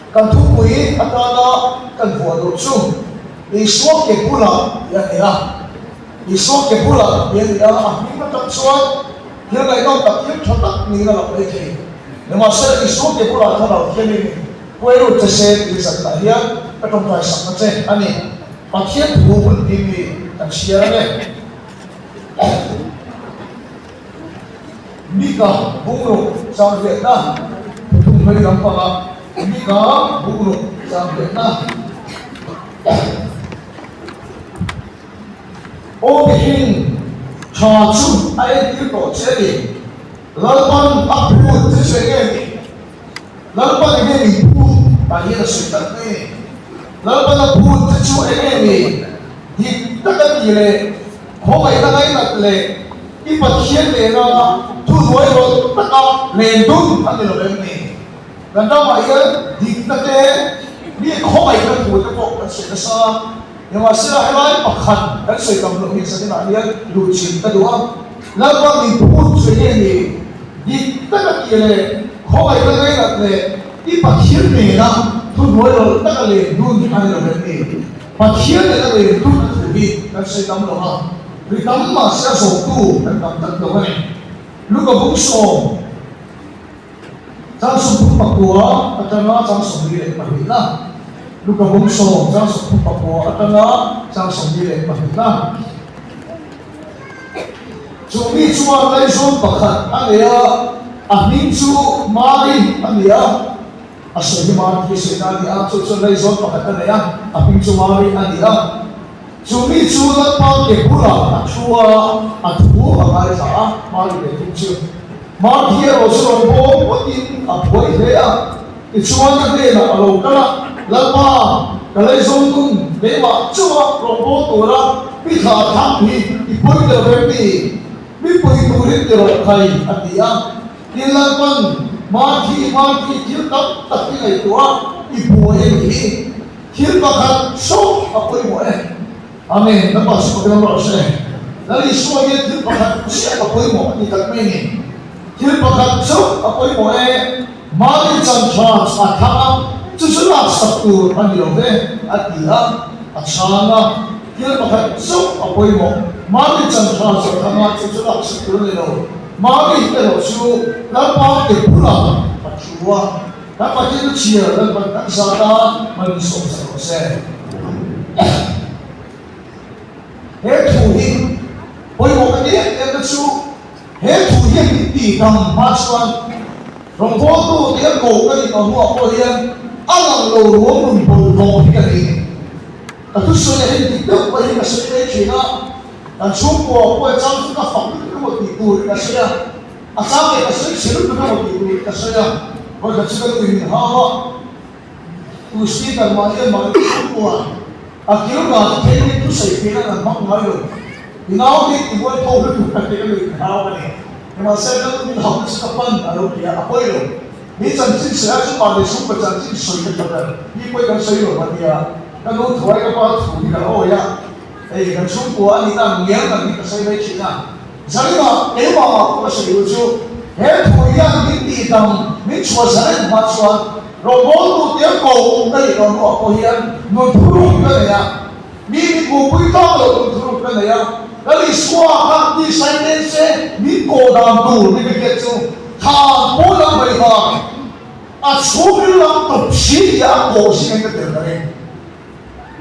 Kan thupui atana kan vuah duh chu Isua ke bulah tih a ni a. Isua ke bulah tih a ni a, a hming atang chuan thil ngaihnawm tak, thil tha tak niin a lang mai thei. Nimahsela Isua ke bulah thlarau thiamin Kuairu che se tih zanah hian ka tawngtai sakna che a ni. Pathian thu hun hi mi kan chhiar ang e. Mika bungruk changriatna thuthlung hlui lampanga Mika bungruk changriatna Aw mihring tha chu a entir tawh che a ni. Lalpan a phut che che nge ni? Lalpan enge min phut tah hian a sawi tak mai a ni. Lalpan a phut che chu enge ni? Dik tak a ti leh khawngaihna ngainat leh i Pathian nena thuhnuai rawlh taka len dun a ni lo em ni? Kan ramah hian dikna te, mi khawngaihna thu te pawh kan sawi nasa a, nimahsela helai pakhat kan sawi tam loh hi zaninah hian luhchilh ka duh a, Lalpa min phut chu enge ni? Dik tak a ti leh khawngaihna ngainat leh i Pathian nena thuhnuai rawlh taka len dun a ni lo em ni? Pathian leh a len dun a thu hi kan sawi tam lo a, ri tam mahse a zawhtu kan tam tlat lo a ni. Luka bung sawm chang 34 atanga chang 42 na Luka bung sawm chang 34 atanga chang 42 na Chu mi chuan laizawn pakhat a nei a, a hming chu Mari a ni a. A sawi hi Mari hi sawi na a ni a, chu chuan laizawn pakhat a nei a, a hming chu Mari a ni a. Chu mi chu Lalpa ke bulah a thu a, a thu a ngaithla a, Mari ve thung chu. Mari hi erawh chu rawn bawm pawtin a buai hle a, tichuan a hnenah a lo kal a, Lalpa, ka laizawn tum keimah chauha rawn bawl tura mi thla thang hi i pawi tel rem mi? Mi pui turin ti rawh khai, a ti a. Tin Lalpan, Marthi, Marthi, thil tam tak i ngaihtuah a, i buai a nih hi. Thil pakhat chauh a pawimawh e. Amen. Lalpa chu ka tel rawh se. Lal Isua hian thil pakhat chiah a pawimawh a ti tak mai a ni. Thil pakhat chauh a pawimawh e. Mahni chan tha a thang a, chu chu laksak tur a ni lo ve, a ti a, a chhang a. Thil pakhat chauh a pawimawh. Mahni chan tha chu a thang a, chu chu laksak tur a ni lo. Mahni erawh chu Lalpa ke bulah a thu a, kan Pathian chhiar Lalpan kan zat a, malsawm sak rawh se. He thu hi pawimawh ka ti em em na chu he thu hian min ti dam hma chuan rawngbawltu tia koh ka nih tawh hnuah pawh hian a lang lo ruang nun bawlhhlawh hi ka nei a ni. Ka thusawi a heng dik deuh pawh hi ka sawi mai thin a, kan chhungkua pawh a chang chu ka fak lutuk emaw tih turin ka sawi a, a chang leh ka sawi chhe lutuk emaw tih turin ka sawi a, vawikhat chu ka nu in min hau a. Tu speaker mah hian mahni chhungkua a kil ngah te thei hi thusawi theihna an hmang ngai lo. I nau hi i buai tho lutuk a tih a nuih ka hau a ni. Nimahse ka nu min hauhna chu ka pan a lo ti a, a pawi lo. Mi chanchin sawi a chu mahni chhungkua chanchin sawi ka tha ber. Mi pawi kan sawi lo a nia. Ka nu thuai ka pa thu hi ka lo awi a, hei kan chhungkua a nihna ang ngial nang hi ka sawi mai thin a. Zarima, keimah ah pawh ka sawi duh chu, he thu hian min tihdam, min chhuah zaren hma chuan rawngbawltu tia ko ka nih loh hnuah pawh hian nun thuruk ka nei a, mi mitmupui tlak loh nun thuruk ka nei a, Lal Isua kha ti sai nen se min kawh dan tur ni ka hriat chu thlan pawl lam mai kha a chhungril lam tawp si tia a kawh zingin ka tel ka ring.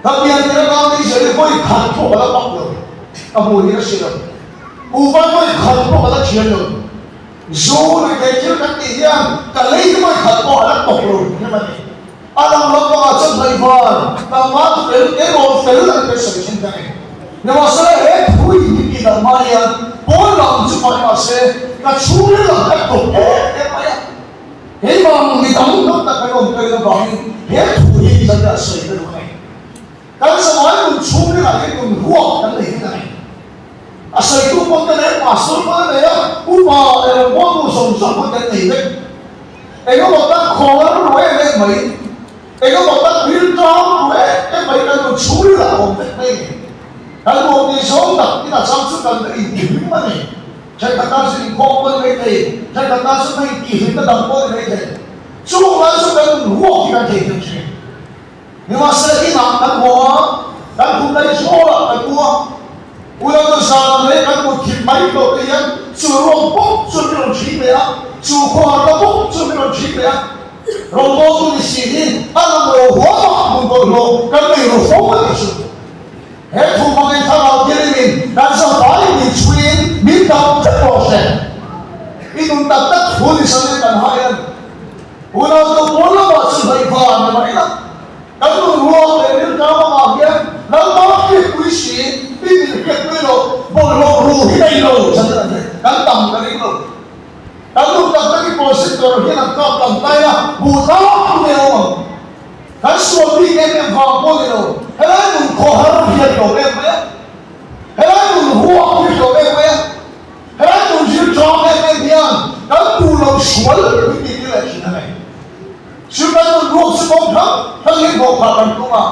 Ka pian tir atang ni zel hi vawi khat pawh ka la pak lo, ka hmuh hi ka hre lo. Kuhva vawi khat pawh ka la thian lo. Zu lui thei thil kan tih hian ka lei hi vawi khat pawh a la tawp lo hnem a ni. A lang lampangah chuan hnaihvar, tlangval fel, keirawn fel an kan sawi thin ka ni. Nimahsela he thui hi tih dang hma hian pawn lam chu fai mahse ka chhungril lam ka tawp em em mai a. Keimah mi dang tam tak kan awm kain avangin he thu hi zan a sawi ka duh a ni. Kan zamai nun chhungril ah hian nun ruak kan nei hi ka nei. A sawitu pawn ka nei a, pastor pawn a nei a, upa leh rawngbawltu zawng zawng pawn kan nei vek. Engemaw tak khawngar ru em em mai, engemaw tak rilṭam ru em em mai kan nun chhungril ah a awm vek mai a ni. Kan nuam tih zawng tak in a chang chu kan la intihlim a ni. Thenkhat tan chu inkhawm pawh ni mai thei, thenkhat tan chu hmei tihhlimna dang pawh ni mai thei. Chung lai chu kan ruak hi kan. kan theihnghilh thin. Nimahsela inah kan haw a, kan khum daih zawlah kan u a, unau zan leh kan mut thim mai tawh te hian chu ruang bawk chu min rawn ṭhing leh a, chu khawharna bawk chu min rawn ṭhing leh a. Rawngbawltu ni si hi a lang lo huam a, hmun bawlhhlawh kan nei ru fo a nih chu. He thu hmangin thlarau thilimin kan zavai min chhuiin min dam vek rawh se. I nun tak tak thu ni sanin kan hai a ni. Unau tu pawn lamah chu hnaih van ni mai la, kan nun ruak leh riltam amah hian Lalpa hriatpui si, mi min hriatpui loh bawlhhlawh ru hi nei lo chan a ni. Kan tam ka ring lo. Kan nun tak tak i pawlsik tur hian an kap lang tai a, buh tlak tu nei awm ang. Kan sual bik em em vang pawh ni lo, helai nun khawhar hian hlawm em mai a, helai nun huak hi hlawm em mai a, helai nun zir ṭang em em hian kan duh lo sual min tih tir leh thin a nei. Chu kan nun ruak chu kawng hrang hrangin hlawhkhah kan tum a,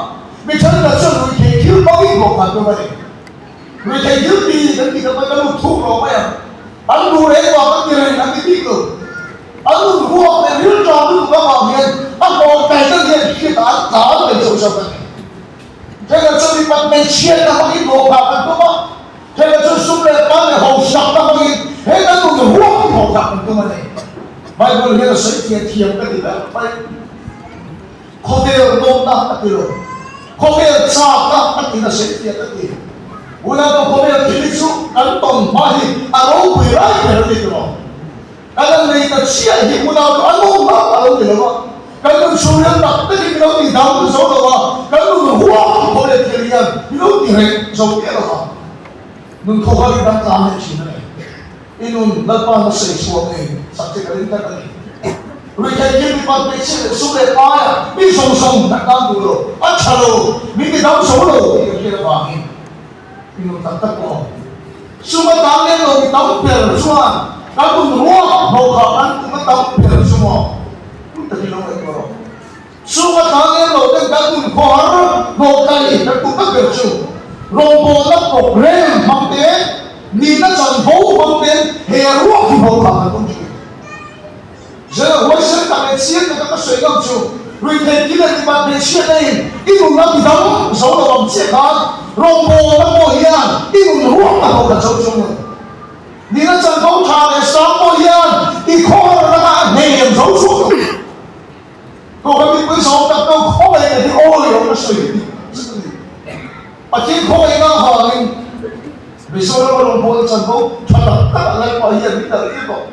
mi thenkhat chuan ruihtheih thil hmangin hlawhkhah tum a ni. Ruihtheih thil ti kan tih tak mai ka lut thuk lo mai ang. An duh reng vang an ti reng an ti bik lo. An nun ruak leh rilṭam lutuk avang hian a hlawh kai tak hian hriat ah an tlan mai chauh chauh a ni. Thenkhat chuan mipat hmeichhiatna hmangin hlawhkhah kan tum a, thenkhat chuan sum leh pan leh hauhsakna hmangin he kan nun ruak hi hlawhkhah kan tum a ni. Bible hian a sawi thiam thiam ka ti ber mai. Khawvel nawmna a ti lo, khawvel châkna a ti nasa i tiat a ti. Unaupa khawvel thil hi chu kan tawn hma hi a ropui rai ber a ni tawh. Kan han nei ta chiah hi unau chu a nawmna a lo ni lo a, kan nun chhungril tak takin min lo ti dang zo lo a, kan nun huam khawvel thil hian min lo ti reng zo miah lo a, nun khawhar hi kan tlan leh thin a ni. I nun Lalpa na sawi chhuah ngei sak che ka ring tlat a ni. Ruihtheih thil mipat hmeichhia leh sum leh paia mi zawng zawng kan tan duh lo, a tha lo, min ti dam zo lo tih kan hriat avangin i nun tak tak pawh sum a tan lem lo mi tam ber chuan kan nun ruak hlawhkhah kan tum a tam ber chu maw hun takin lo ngaihtuah rawh. Sum a tan lem lo ten kan nun khawhar hlawhkai kan tum tak ber chu rawngbawlna program hmang te, nihna chanvo hmang ten he ruak hi hlawhkhah kan tum thin. Zela huaisen tak leh chiang taka ka sawi ngam chu ruihtheih thil leh mipat hmeichhiatna in i nunna ti dam zo lo ang chiah khan rawngbawlna pawh hian i nun ruak a hlawhkhat zo chung lo. Nihna chanvo tha leh sang pawh hian i khawhar laka a hnem zo chhuak lo. Kohhran mipui zawng tak deuh khawngaihna hi awi awm a sawi hi zet a ni. Pathian khawngaihna avangin Mizoram a rawn bawl chanvo tha tak tak a Lalpa hian min dal tir tawh.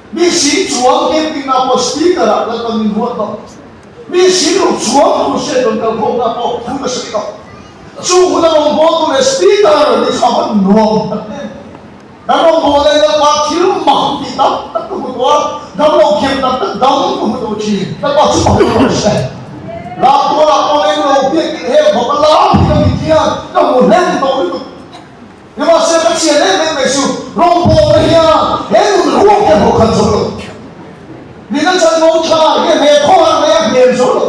Mi sing chuang camping ah pawh speaker ah Lalpa min ruat tawh. Mi sing ruk chuang crusade rawn kal khawmna pawh thu ka sawi tawh. Chung hun a rawn bawl tu leh speaker ni chu a va nuam tak em. Kan rawngbâwl leh Lalpa thil mak tih tam tak ka hmu tawh a, damlo thiam tak tak dam ka hmu tawh thin. Lalpa chu pakhat rawh se. Lam tualah pawh eng lo biak in hel khawp a lam hi ka mit hian ka hmu hlen tawh lutuk. Nimahse ka chian em em mai chu rawngbâwlna hian he nun ruak hian haw khat zo lo. Nina chanvo tha hian he khawhar mai a hmel zo lo.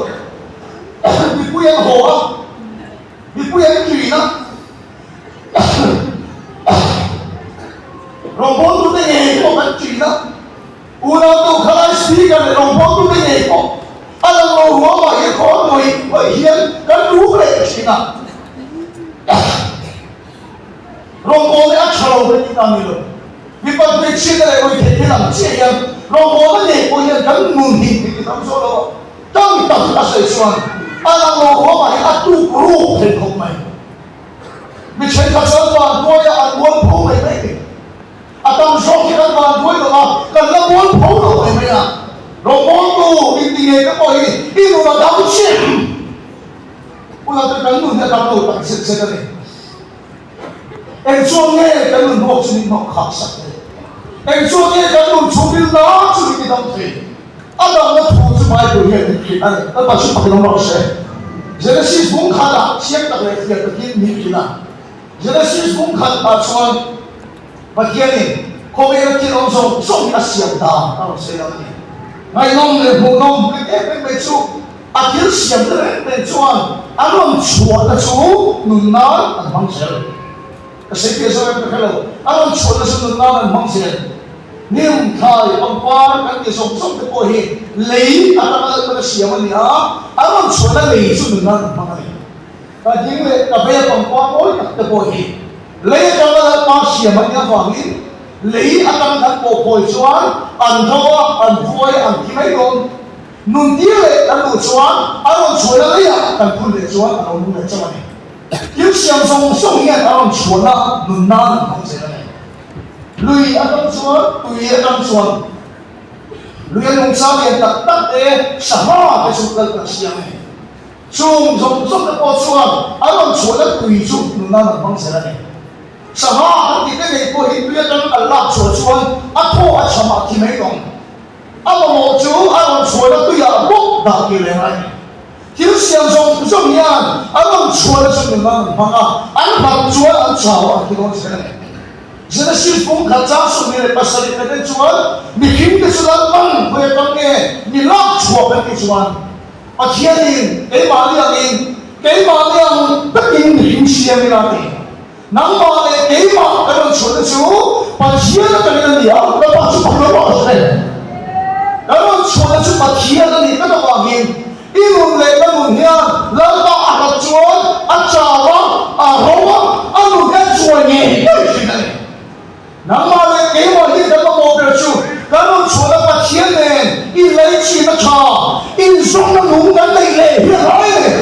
Mipui an haw a, mipui an ṭin a. Rawngbawltute ngei pawh kan ṭin a, unautu khalai speaker leh rawngbawltute ngei pawh a lang lo ruamah hian khaw hnuai hnuai hian kan ru leh ṭhin a. Rawngbawlna a ṭha lo kan ti ta ni lo. Mipat hmeichhiatna leh ruihtheih thil ang chiah hian rawngbawlna ngei pawh hian kan nun hi min ti tam zawk lo a. Tam tak a sawi chuan a lang lo ruamah hian a tuk ruk thei khawp mai. Mi thenkhat chuan van hnuaia an mual pho mai mai ni. A tam zawk hi kan van hnuai lo a, kan la mual pho lo mai mai a. Rawngbawltu inti ngei te pawh hi i nun a dam chiah. Huna te kan nun hi a dam lo tak zet zet a ni. Eng chuan nge kan nun ruak chu min hnawh khak sak thei? Eng chuan nge kan nun chhungril nak chu min ti dam thei? A damna thu chu Bible hian min hrilh a ni. Lalpa chu pakin awm rawh se. Genesis bung khatah chiang tak leh fiah takin min hrilh a. Genesis bung khatah chuan Pathianin khawvela thil awm zawng zawng hi a siam dan a rawn sawi lang a ni. Ngaihnawm leh hmuhnawm rik em em mai chu a thil siam te reng reng chuan an rawn chhuahna chu nun nan an hmang zel. Ka sawi fiah zawk em ka hre lo. A rawn chhuahna chu nun nan an hmang zel. Hnim, thlai, pangpar kan ti zawng zawng te pawh hi lei atanga Lalpan a siam a ni a, a rawn chhuahna lei chu nunna an hmang a ni. Ka ding leh ka vei a pangpar mawi tak te pawh hi lei atanga Lalpa siam a nih avangin lei atanga kan pawhphawi chuan an ro a, an vuai a, an thi mai dawn. Nun tir leh kan duh chuan a rawn chhuahna leiah kan phun leh chuan a lo nung leh chauh a ni. Thil siam zawng zawng hian a rawn chhuahna nun nan an hmang zel a ni. Lui atang chuan tui atang chuan lui a nungcha lian tak tak te sangha te chu lal kan siam a ni. Chung zawng zawng te pawh chuan a rawn chhuahna tui chu nun nan an hmang zel a ni. Sangha an tih te ngei pawh hi tui atang an lak chhuah chuan a thaw a chhamah a thi mai tawng. A mamawh chu a rawn chhuahna tuiah bawk dah tir reng a ni. Thil siam zawng zawng hian a rawn chhuahna chu nunna an hmang a, an hlat chuan an chau a, an thi dawn zel a ni. Genesis pum khat chang 27 te te chuan mihring te chu Lalpan khawi atang nge mi lak chhuah kan tih chuan Pathianin keimahni angin keimahni ang takin mihring siam ila ti. Nangmah leh keimah kan rawn chhuahna chu Pathian atangin a ni a, Lalpa chu pakhat lo a hre. Kan rawn chhuahna chu Pathian a nih vek avangin i nun leh ka nun hian Lalpa a hlat chuan a chau a, a ro a, a nun hian chuai ngei ngei thin a ni. Nangmah leh keimah hi kan mamawh ber chu kan rawn chhuahna Pathian nen inlaichin a tha, inzawmna nung kan neih leh hi a ngai a ni.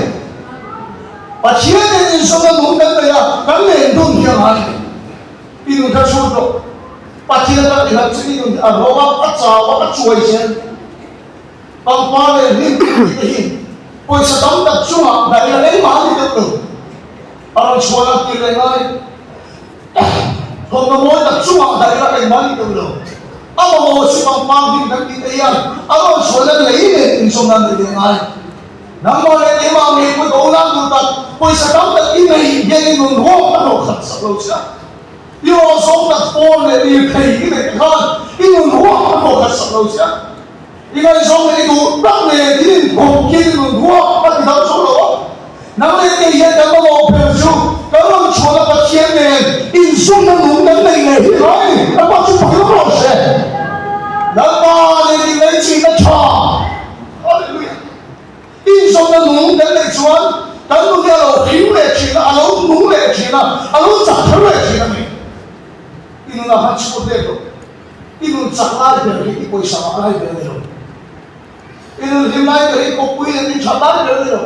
Pathian nen inzawmna nung kan neih a, kan len dun hi a ngai a ni. I nun kha chhut rawh. Pathian tan i hlat chu i nun hi a ro a, a chau a, a chuai zel. Pangpar leh hlim tih te hi pawisa tam tak chungah daih la engmah a ni deuh lo. A rawn chhuah ang tir leh ngai. Thawmhnaw mawi tak chungah daih la engmah a ni deuh lo. A mamawh chu pangpar hlim kan tih te hian a rawn chhuah na lei nen inzawmna an nei leh ngai. Nangmah leh keimah ngei pawh do nan duh tak pawisa tam tak i nei hian i nun ruak a hnawh khat sak lo che a. I rawh zawng tak pawn leh lirthei i neih te khan i nun ruak a hnawh khat sak lo che a. I ngaihzawng leh i duh tak nen i inkhawm khian i nun ruak a ti dam zo lo a. Nang leh kei hian kan mamawh ber chu kan rawn chhuahna Pathian nen inzumna nung kan neih leh hi ngai a ni. Lalpa chu pakhat awm rawh se. Lalpa nen inlaichinna tha. Hallelujah. Inzawmna nung kan neih chuan kan nun hi a lo hring leh thin a, a lo nung leh thin a, a lo chak thar leh thin a ni. I nunah khan chhut let rawh. I nun chak lai ber hi i pawisa ngah lai ber a ni lo. I nun hlim lai ber hi kawppui leh min that lai ber a ni lo.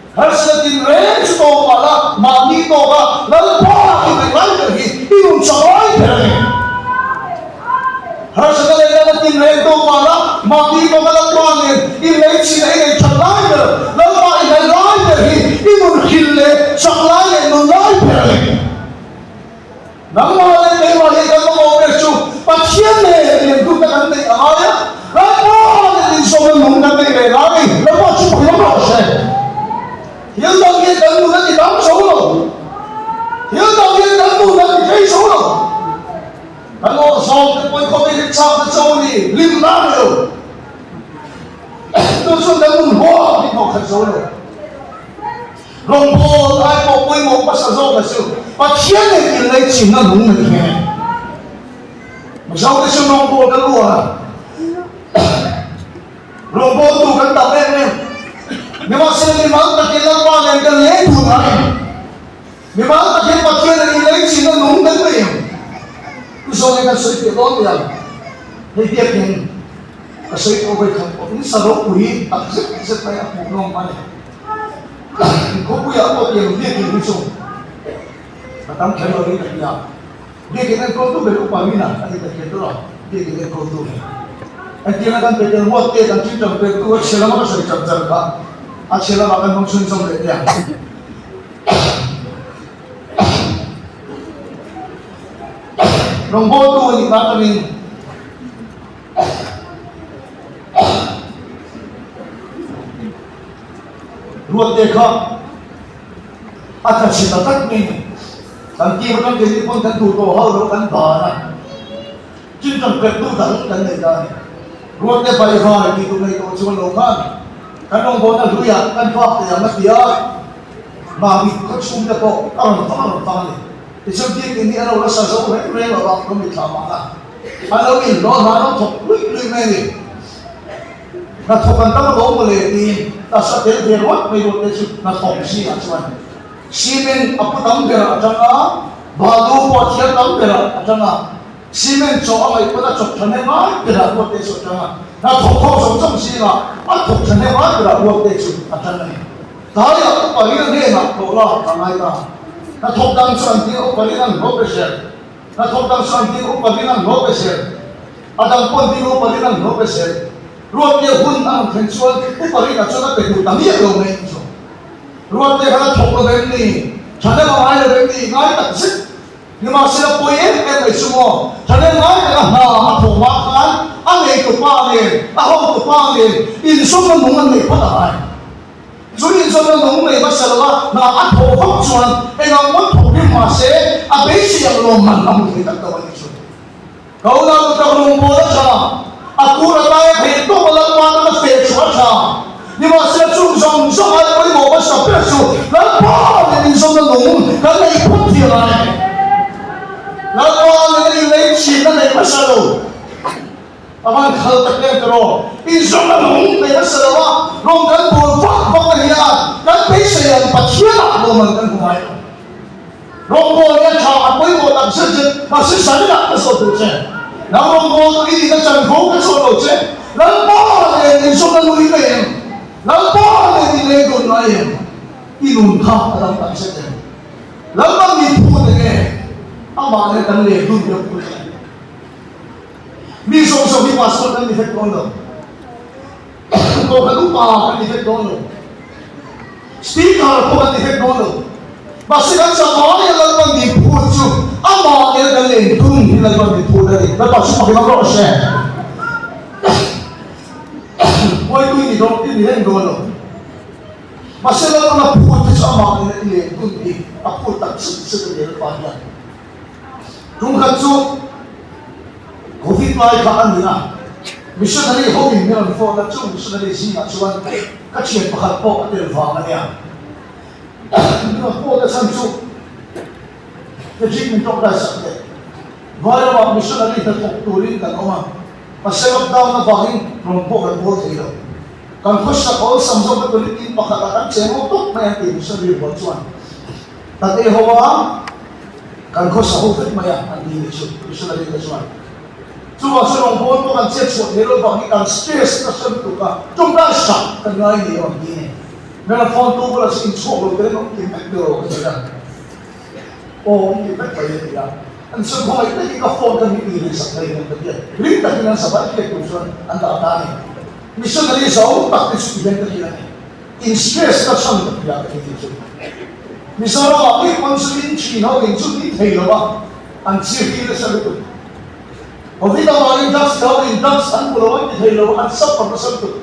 Harsatna tin reng chu tawk mah la, mahni tawk a, Lalpa i ngaih lai ber hi i nun chak lai ber a ni. Harsatna leh natna tin reng tawk mah la, mahni tawk a Lalpa nen i lei chin a i nei that lai ber, Lalpa i ngaih lai ber hi i nun hrilh leh chak lai leh nun lai ber a ni. Nangmah leh keimah hi kan mamawh ber chu Pathian nen liantu te kan neih a ngai a, Lalpa nen inzawmna nung kan neih leh ngai a ni. Lalpa chu pakhat awm rawh se. Thil dang hian kan nun a ti dang zo lo. Thil dang hian kan nun a ti thei zo lo. Kan awh zawng te pawhin khawvel hi chak na cho a ni, hlimna a ni lo. Chu chuan kan nun huam hi hnawh khat zo lo. Rawngbâwl ai pawh pawimawh hmasa zawk a chu Pathian nen inlaichinna nung nei hi a ni. Mizote chu rawngbâwl kan uar a, rawngbâwltu kan tam em em. Nimahsela mimal takin Lalpa nen kan leng dun a ni. Mimal takin Pathian nen inlaichinna nung kan nei ang. Chu zawng hi kan sawi piah dawn mai ang. Hei biakin ka sawi tawh vawi khat pawh in sa ropui tak zet zet mai a hmuhnawm a ni. Khawpuiah pawh tiang biakin hi chu a tam kher lo in ka hria. Biakin enkawltu ber upa Mina a ni ka hria tur a, biakin enkawltu hi. Engtianga kan pe tel huat te kan thil tam pektu a chhe lama ka sawi char char kha a chhe lamah kan hmang chhunzawm leh teh ang. Rawngbawltu a nih na atangin Ruatte kha a tla chhe ta tlat mai ni. Kan team atang keini pawn kan duh tawh hauh loh kan ban a, chin tang perh tu dang kan nei ta a ni. Ruatte baihvai tih tur nei tawh chuan lo khan kan rawngbawlna hluiah kan vak thei ang a ti a, mahni khaw chhungte pawh a rawn vang a rawn vang a ni. Tichuan biakinn hi a lo la sa zo reng reng lo a, lo mitthla mahna. An lo inhlawh hna an lo thawk luih luih mai a ni. Hnathawk an tam alawm mawle tiin tasa tel ve ruat mai ruat te chu hnathawk zingah chuan cement a pu tam berah a tang a, balu pawh a thial tam berah a tang a, cement chawh a ngaih pawn a chawp tha hnem ai berah ruat te chu a tang a, hnathawk ho zawng zawng zingah a thawk tha hnem ai berah ruat te chu a tang a ni. Tlaiah upa Rina hnenah hlawh lak a ngai ta. Hnathawk dang chu an ding a, upa Rina an hlawh be zel. Hnathawk dang chu an ding a, upa Rina an hlawh be zel. A dang pawh an ding a, upa Rina an hlawh be zel. Ruattea hun a rawn thlen chuan upa Rina chuan a pe duh ta miah lo mai chu. Ruattea khan a thawk lo em ni? Thahnem a ngai lo em ni? Ngai tak zet. Nimahsela pawi em em mai chu maw? Thahnem ngai taka hna a thawh hma khan a neitupa nen, a hotupa nen inzawmna nung an neih phawt a ngai. Chu inzawmna nung nei hmasa lova hna a thawh vak chuan engah ngawt thawk hlim mah se a beisei ang lawmman a hmu thei tak lo a ni chu. Ka unau nu tak rawngbâwl a ṭha, a kûr a tai a theih tawp a Lalpa tan a feh chhuah a ṭha. Nimahsela chung zawng zawng ai pawimawh hmasa ber chu Lalpa nen inzawmna nung kan neih phawt thiam a ni. Lalpa nen a inlei chhinna nei hmasa lo. A van khal tak em tiraw? Inzawmna nung nei hmasa lo a, rawng kan bâwl vak vak a nia, kan beisei ang Pathianah lawmman kan hmu ngai lo. Rawngbâwl hi a ṭha, a pawimawh tak zet zet, mahse Sanina ka zawh duh che. Nang rawngbâwl tu i nihna chanvo ka zawh lo che. Lalpa nen inzawmna nung i nei em? Lalpa nen i leng dun ngai em? I nun kha a dang tak zet em? Lalpa mi phut enge amah nen kan leng dun deuh pui em? Mi zawng zawng hi pastor kan ni vek dawn lo. Kohhran upa kan ni vek dawn lo. Speaker pawh kan ni vek dawn lo. Mahse kan chakmai a Lalpan min phut chu amah nen kan len tum hi Lalpan min phut a ni. Lalpa chu pakin awm rawh se. Huaitui ni dawn i ni reng dawn lo. Mahse Lalpan a phut te chu amah nen i len tum hi a phut tak zet zet a ni Lalpa hian. Tumkhat chu Covid lai kha a ni a, missionary ho in min rawn phone a, chung missionary zingah chuan ka thian pakhat pawh a tel vang a nia. Min rawn phone a chhan chu Frederick min tawngtai sak teh. Vairamah missionary hnathawk turin kan awm a, mahse lockdown avangin rawn pawh kan bawl thei lo. Kan khawsak awlsam zawk na turin in pakhatah kan cheng awm tawp mai an ti missionary rual chuan. Kan ei ho a, kan khawsa ho vek mai a, an ti ni chu missionary te chuan. Chuvang chuan rawngbâwl pawh kan chet chhuah thei lo vang hi kan stress nasa lutuk a, tawngtai sak kan ngai ni rawn ti ni. Mela phone tu bulah chuan inchhuak lo te'n awm kim vek ber aw ka ti a. Aw awm kim vek mai a ti a. An sawi khawngaih takin ka phone kha min ti ri sak thei em ka ti a. Ring takin an sa vai hriat tur chuan an dah ta a ni. Missionary zo tak te chu ti hian ka hria a ni. In stress ka chhan ka hria ka ti tih chu Mizoram ah mi pawn chu in thin ho in chu ti thei lo a an chir hi nasa lutuk Covid avangin drugs ti ho in drugs an hmu lo an ti thei lo an suffer nasa lutuk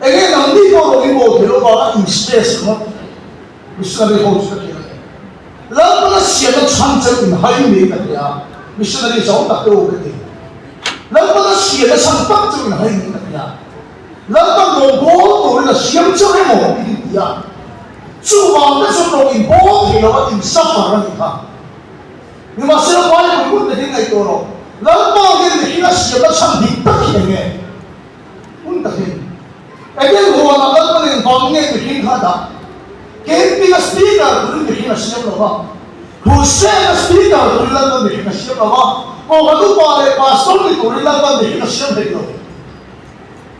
enge nang mi pawh lo in bawl thei lo vanga in stress ringawt missionary ho chu ka hria a ni Lalpana siamna chhan chu in hai mai ka ti a missionary zo tak te u ka ti Lalpana siamna chhan tak chu in hai mai ka ti a. Lalpan rawngbâwl tûrin a siam chauh emaw i ti a, chuvâng te chuan rawn inbâwl thei lo a insuffer a nih kha. Nimahsela Bible hun takin ngaihtuah rawh, Lalpa hian mihring a siamna chhan dik tak hi eng nge? Hun takin Eden huanah Lalpan engvâng nge mihring kha a dah? Camping a speaker tûrin mihring a siam lo va, crusade a speaker tûrin Lalpan mihring a siam lo va, kohhran upa leh pastor ni tûrin Lalpan mihring a siam thei lo.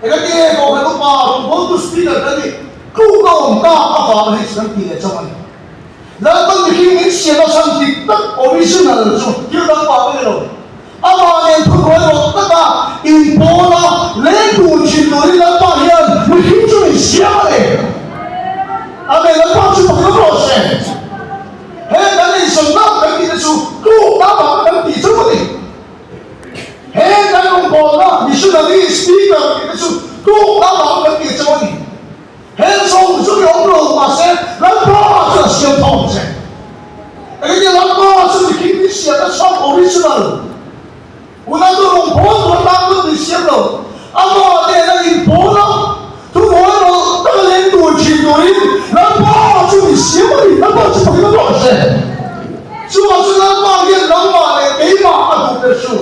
Engati Kohhran upa rawngbawltu speaker kan nih tluk a awm tak avanga hei chu kan ti leh chauh a ni. Lalpan mihring min siam a chhan dik tak original chu thil dang vang a ni lo. Amah nen thuhnuai rawh taka inpawl a leng tur thin turin Lalpa hian mihring chu min siam a ni. Amen Lalpa chu pakhat rawh se. Heng kan insawnna kan tihte chu tluk avanga kan tih chauh a ni. Heng kan rawngbawlna missionary speaker tih te chu tuk lamah kan tih chauh a ni. Heng zawng chu i awm lo mahse Lalpa chuan a siam tho ang che. Engtin nge Lalpa chu mihring min siamna chhuak original unau rawngbâwl tur atan pawh min siam lo. Amah nena inpawl a, thubuai rawlh taka leng tur thin turin Lalpa chu min siam a ni. Lalpa chu pakin a ruah che. Chuvang chu Lalpa hian nangmah leh keimah a duh ber chu.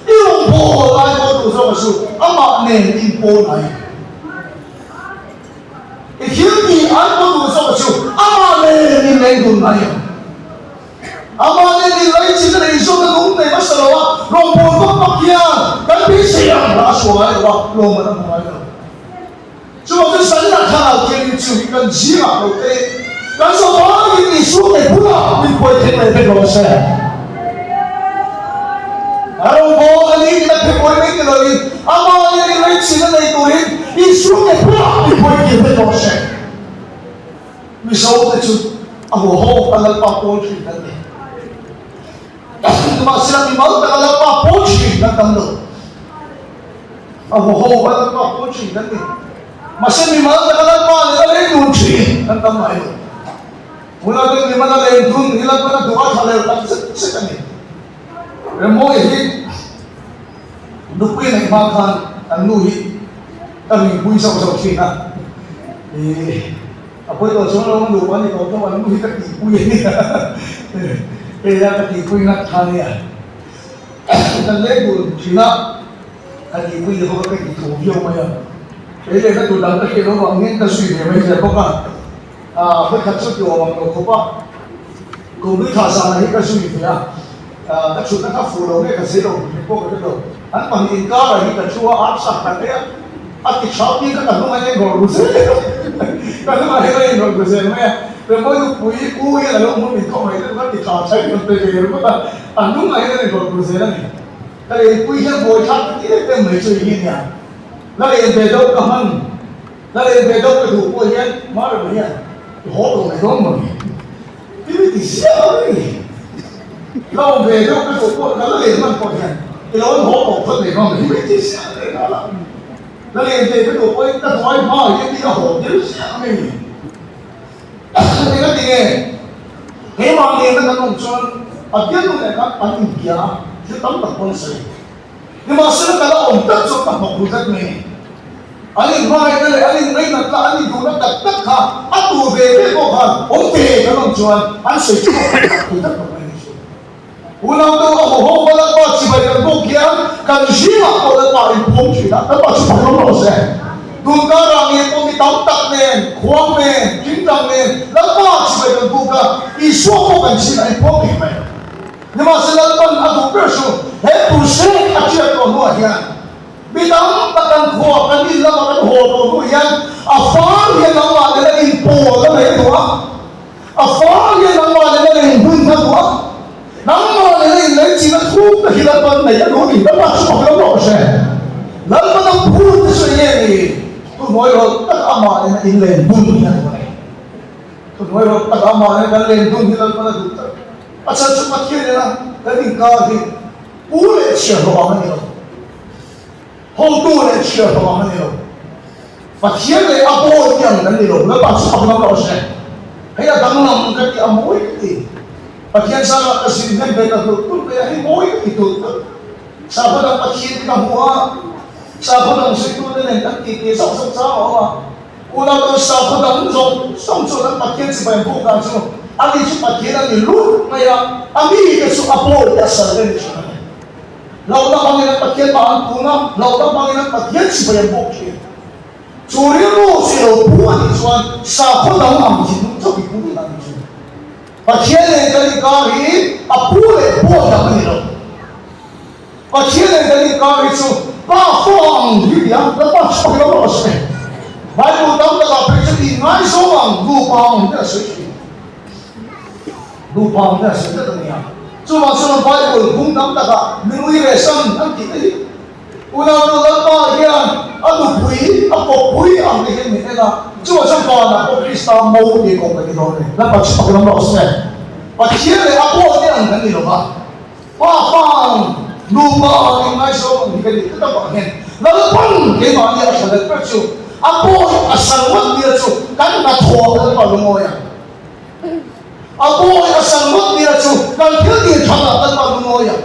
I rawn. Rawngbawl ai pawh duh zawk a chu amah nen inpawn ai. I thil tih ai pawh duh zawk a chu amah nen inleng dun ai ang. Amah nen inlei chin a nei zawk a lung nei hmasa lo a, rawngbawl vak vak hian kan beisei ang lah a sual ngai lo a, lawmman a hmu ngai lo. Chuvang chu Sanna thlarau thianghlim chu hi kan zingah lo te kan zawhbangin Isua te bulah min pawih thei mai vek lo se. A rawngbawl a ni tina phe pawih mai ti loin amah nen inlaichin a nei turin Isua te bulah min pawih tir vek lo se. Mizo te chu a huaho a Lalpa pawl thin kan ni. Nimahsela mimal taka Lalpa pawl thin kan tam lo. A huho a Lalpa pawl thin kan ni. Mahse mimal taka Lalpa leh a leng dun thin kan tam ngai lo. Huna te mimal a leng dun hi Lalpan a duh a tha lel tak zet zet a ni. Remawi hi nupui neih hma khan kan nu hi ka ringpui zauh zauh thin a. Ih a pawi tawh chuang lo a nupa a ni tawh tawh an nu hi ka tihpui a nia. Hei a ka tihpui ngat kha nia. Kan leng dun thin a, ka tihpui leh bawk a, ka tih tho viau mai a. Kei leh ka tur dang ka hriat loh vang hian ka zui ve mai zel bawk a. Aaa vawikhat chu ti awm ang lo khawp a, Kumlui thla zan ah hi ka zui ve a, ka chhutna kha fuh lo nge ka zei lo tih pawh ka hre lo. An pahnih inkar ah hi ka thu a, ar sak tak mai a, a ti tha piang kha ka hnung ah hian rawh ru zel ka hnung ah hian a inrawlh ru zel mai a. Remawi nupui u hian a lo hmu min khawp mai te chu ka ti tha tha in rawn pe ve ringawt a. A hnungah hian a inrawlh tur zel a ni. Ka lenpui hian buai thlak ka ti em em mai chu i hi nia. La len ve deuh ka hman, la len ve deuh ka duh pawh hian Marema hian i haw tawh mai dawn maw ni? Ti mi ti ziah lo mai ni. La awm ve deuh ka duh pawh ka la len hman pawh hian i lo an haw tawh phawt mai dawn maw ni? Mi ti ziah leh nghal a. La len ve ka duh pawhin ka hnuai hma hian mi a haw tir ziah mai ni. Eng a ti nge? Keimah nena kan awm chuan a bialnu leh khan an inbia a, thil tam tak pawn a sawi. Nimahsela ka la awm tak chuan ka hnawk ru vek mai. An inhmangaihna leh an inngainatna, an induhna tak tak kha a tur ve ve pawh khan awm ve kan awm chuan an sawi chhuak tak tak thei tak tak mai a ni chu. Unau deuh a haw haw hma Lalpa chibai kan bawk hian kan zingah pawh Lalpa a inpuang thin a, Lalpa chu phak lam rawh se. Tun karah nge pawh mi tam tak nen, khuang nen, thingtang nen Lalpa chibai kan buk a, Isua pawh kan chin a inpuang ngei mai. Nimahse Lalpan a duh ber chu he crusade a tiat tawh hnuah hian mi tam tak kan khuaa kan in lama kan haw tawh hnu hian a far hian nangmah nena inpawl a nei duh a, A fa hian nangmah leh na in hun hma duh a, nangmah leh na in lei chin a thuk te hi Lalpan nei a duh ni. Lalpa chu fak lo rawh se. Lalpan a phut te chu enge ni? Thuhnuai rawlh tak amah leh na in len dun hi a duh a ni. Thuhnuai rawlh tak amah leh kan len dun hi Lalpan a duh tak. A chhan chu Pathian nena kan inkar hi pu leh chhiahhlawh ang a ni lo. Hotu leh chhiahhlawh ang a ni lo. Pathian leh a bawi te ang kan ni lo. Lalpa chu fak lam rawh se. Hei a danglam ka ti a mawi ka ti. Pathian zara ka zin hnem ve ta tulh tulh mai a, hei mawi ka ti tulh tulh. Sakhaw dang Pathian te ka hmu a, sakhaw dang zuitute nen kan titi zauh zauh chang a awm a. Unau tan sakhaw dang zawng zawng chuan an Pathian chibai an buk dan chu ani chu Pathian a ni lut mai a, a mite chu a bawi te a sal te a ni thin a ni. Hlauhna hmangin an Pathian mah an tun a, hlauhna hmangin an Pathian chibai an bawk thin. Chu rilru chi lo pu a nih chuan sakhaw dang ang thinlung chauh i pu thin a nih chu. Pathian nen kan inkar hi a pu leh buai dang a ni lo. Pathian nen kan inkar hi chu pa fo ang hi nia, Lalpa chhuak lo rawh se. Bible tam takah phei chuan inngaizawng ang, nupa ang hi a sawi thin. Nupa ang te a sawi tlat a nia. Chuvang chuan Bible bung tam takah minui leh sam an tih te hi Unaunu Lalpa hian a nupui, a kawppui ang te hian min en a, chuvang chuan vanah pawh Krista mo tih kawp kan ni dawn a ni. Lalpa chu fak lam rawh se. Pathian leh a pawl te ang kan ni lo va, pa fa ang, nupa ang, inngaizawng ang hi kan nih tlat avang hian Lalpan keimahni a tha let ber chu a pawl a sal ngawt nia chu kan hnathawh Lalpa lungawi ang. A pawi a sal ngawt nia chu kan thil tih that ah kan pan ngawi a.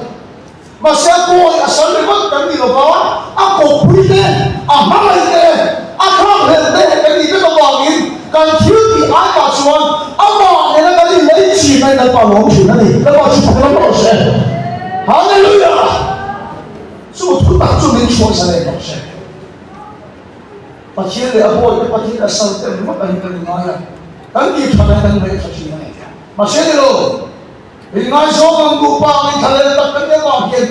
Mahse a pawi a sal ringawt kan ni lova, a kawppui te, a hmangaih te, a thlakhlelh te kan nih vek avangin kan thil tih ai pah chuan amah nena kan inlei chin a Lalpa lawm thin a ni. Lalpa chu fak lam rawh se. Hallelujah! Chu. tak chu min chhuah zalen rawh se. Pathian leh a bawite Pathian a sal te ringawt a hi kan inngai a, kan tih tha mai kan ngaih tha thin a ni. Mahse ni lo, inngaizawng ang duh pa angin thlalel tak kan nih avang hian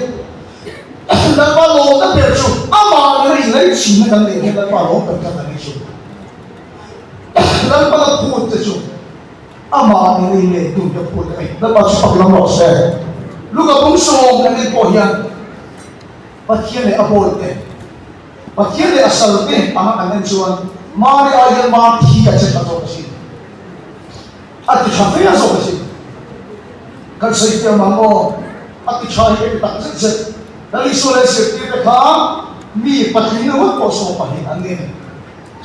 Lalpa lawmna ber chu amah nena inlaichinna kan neih hian Lalpa lawm ber kha kan ni chu. Lalpa la phut te chu amah nena inlei tun te phut a ni. Lalpa chu fak lam rawh se. Luka pum sawm kan en pawh hian Pathian leh a bawite, Pathian leh a salte anga kan en chuan Mari ai hian Mar thi a che tha zawk asin. A ti tha fe zawk asin. Kan sawi fiah mang aw, a ti tha hi ka ti tak zet zet. Lal Isua leh zirtirte kha mi patling ringawt pawh 12 an ni a ni.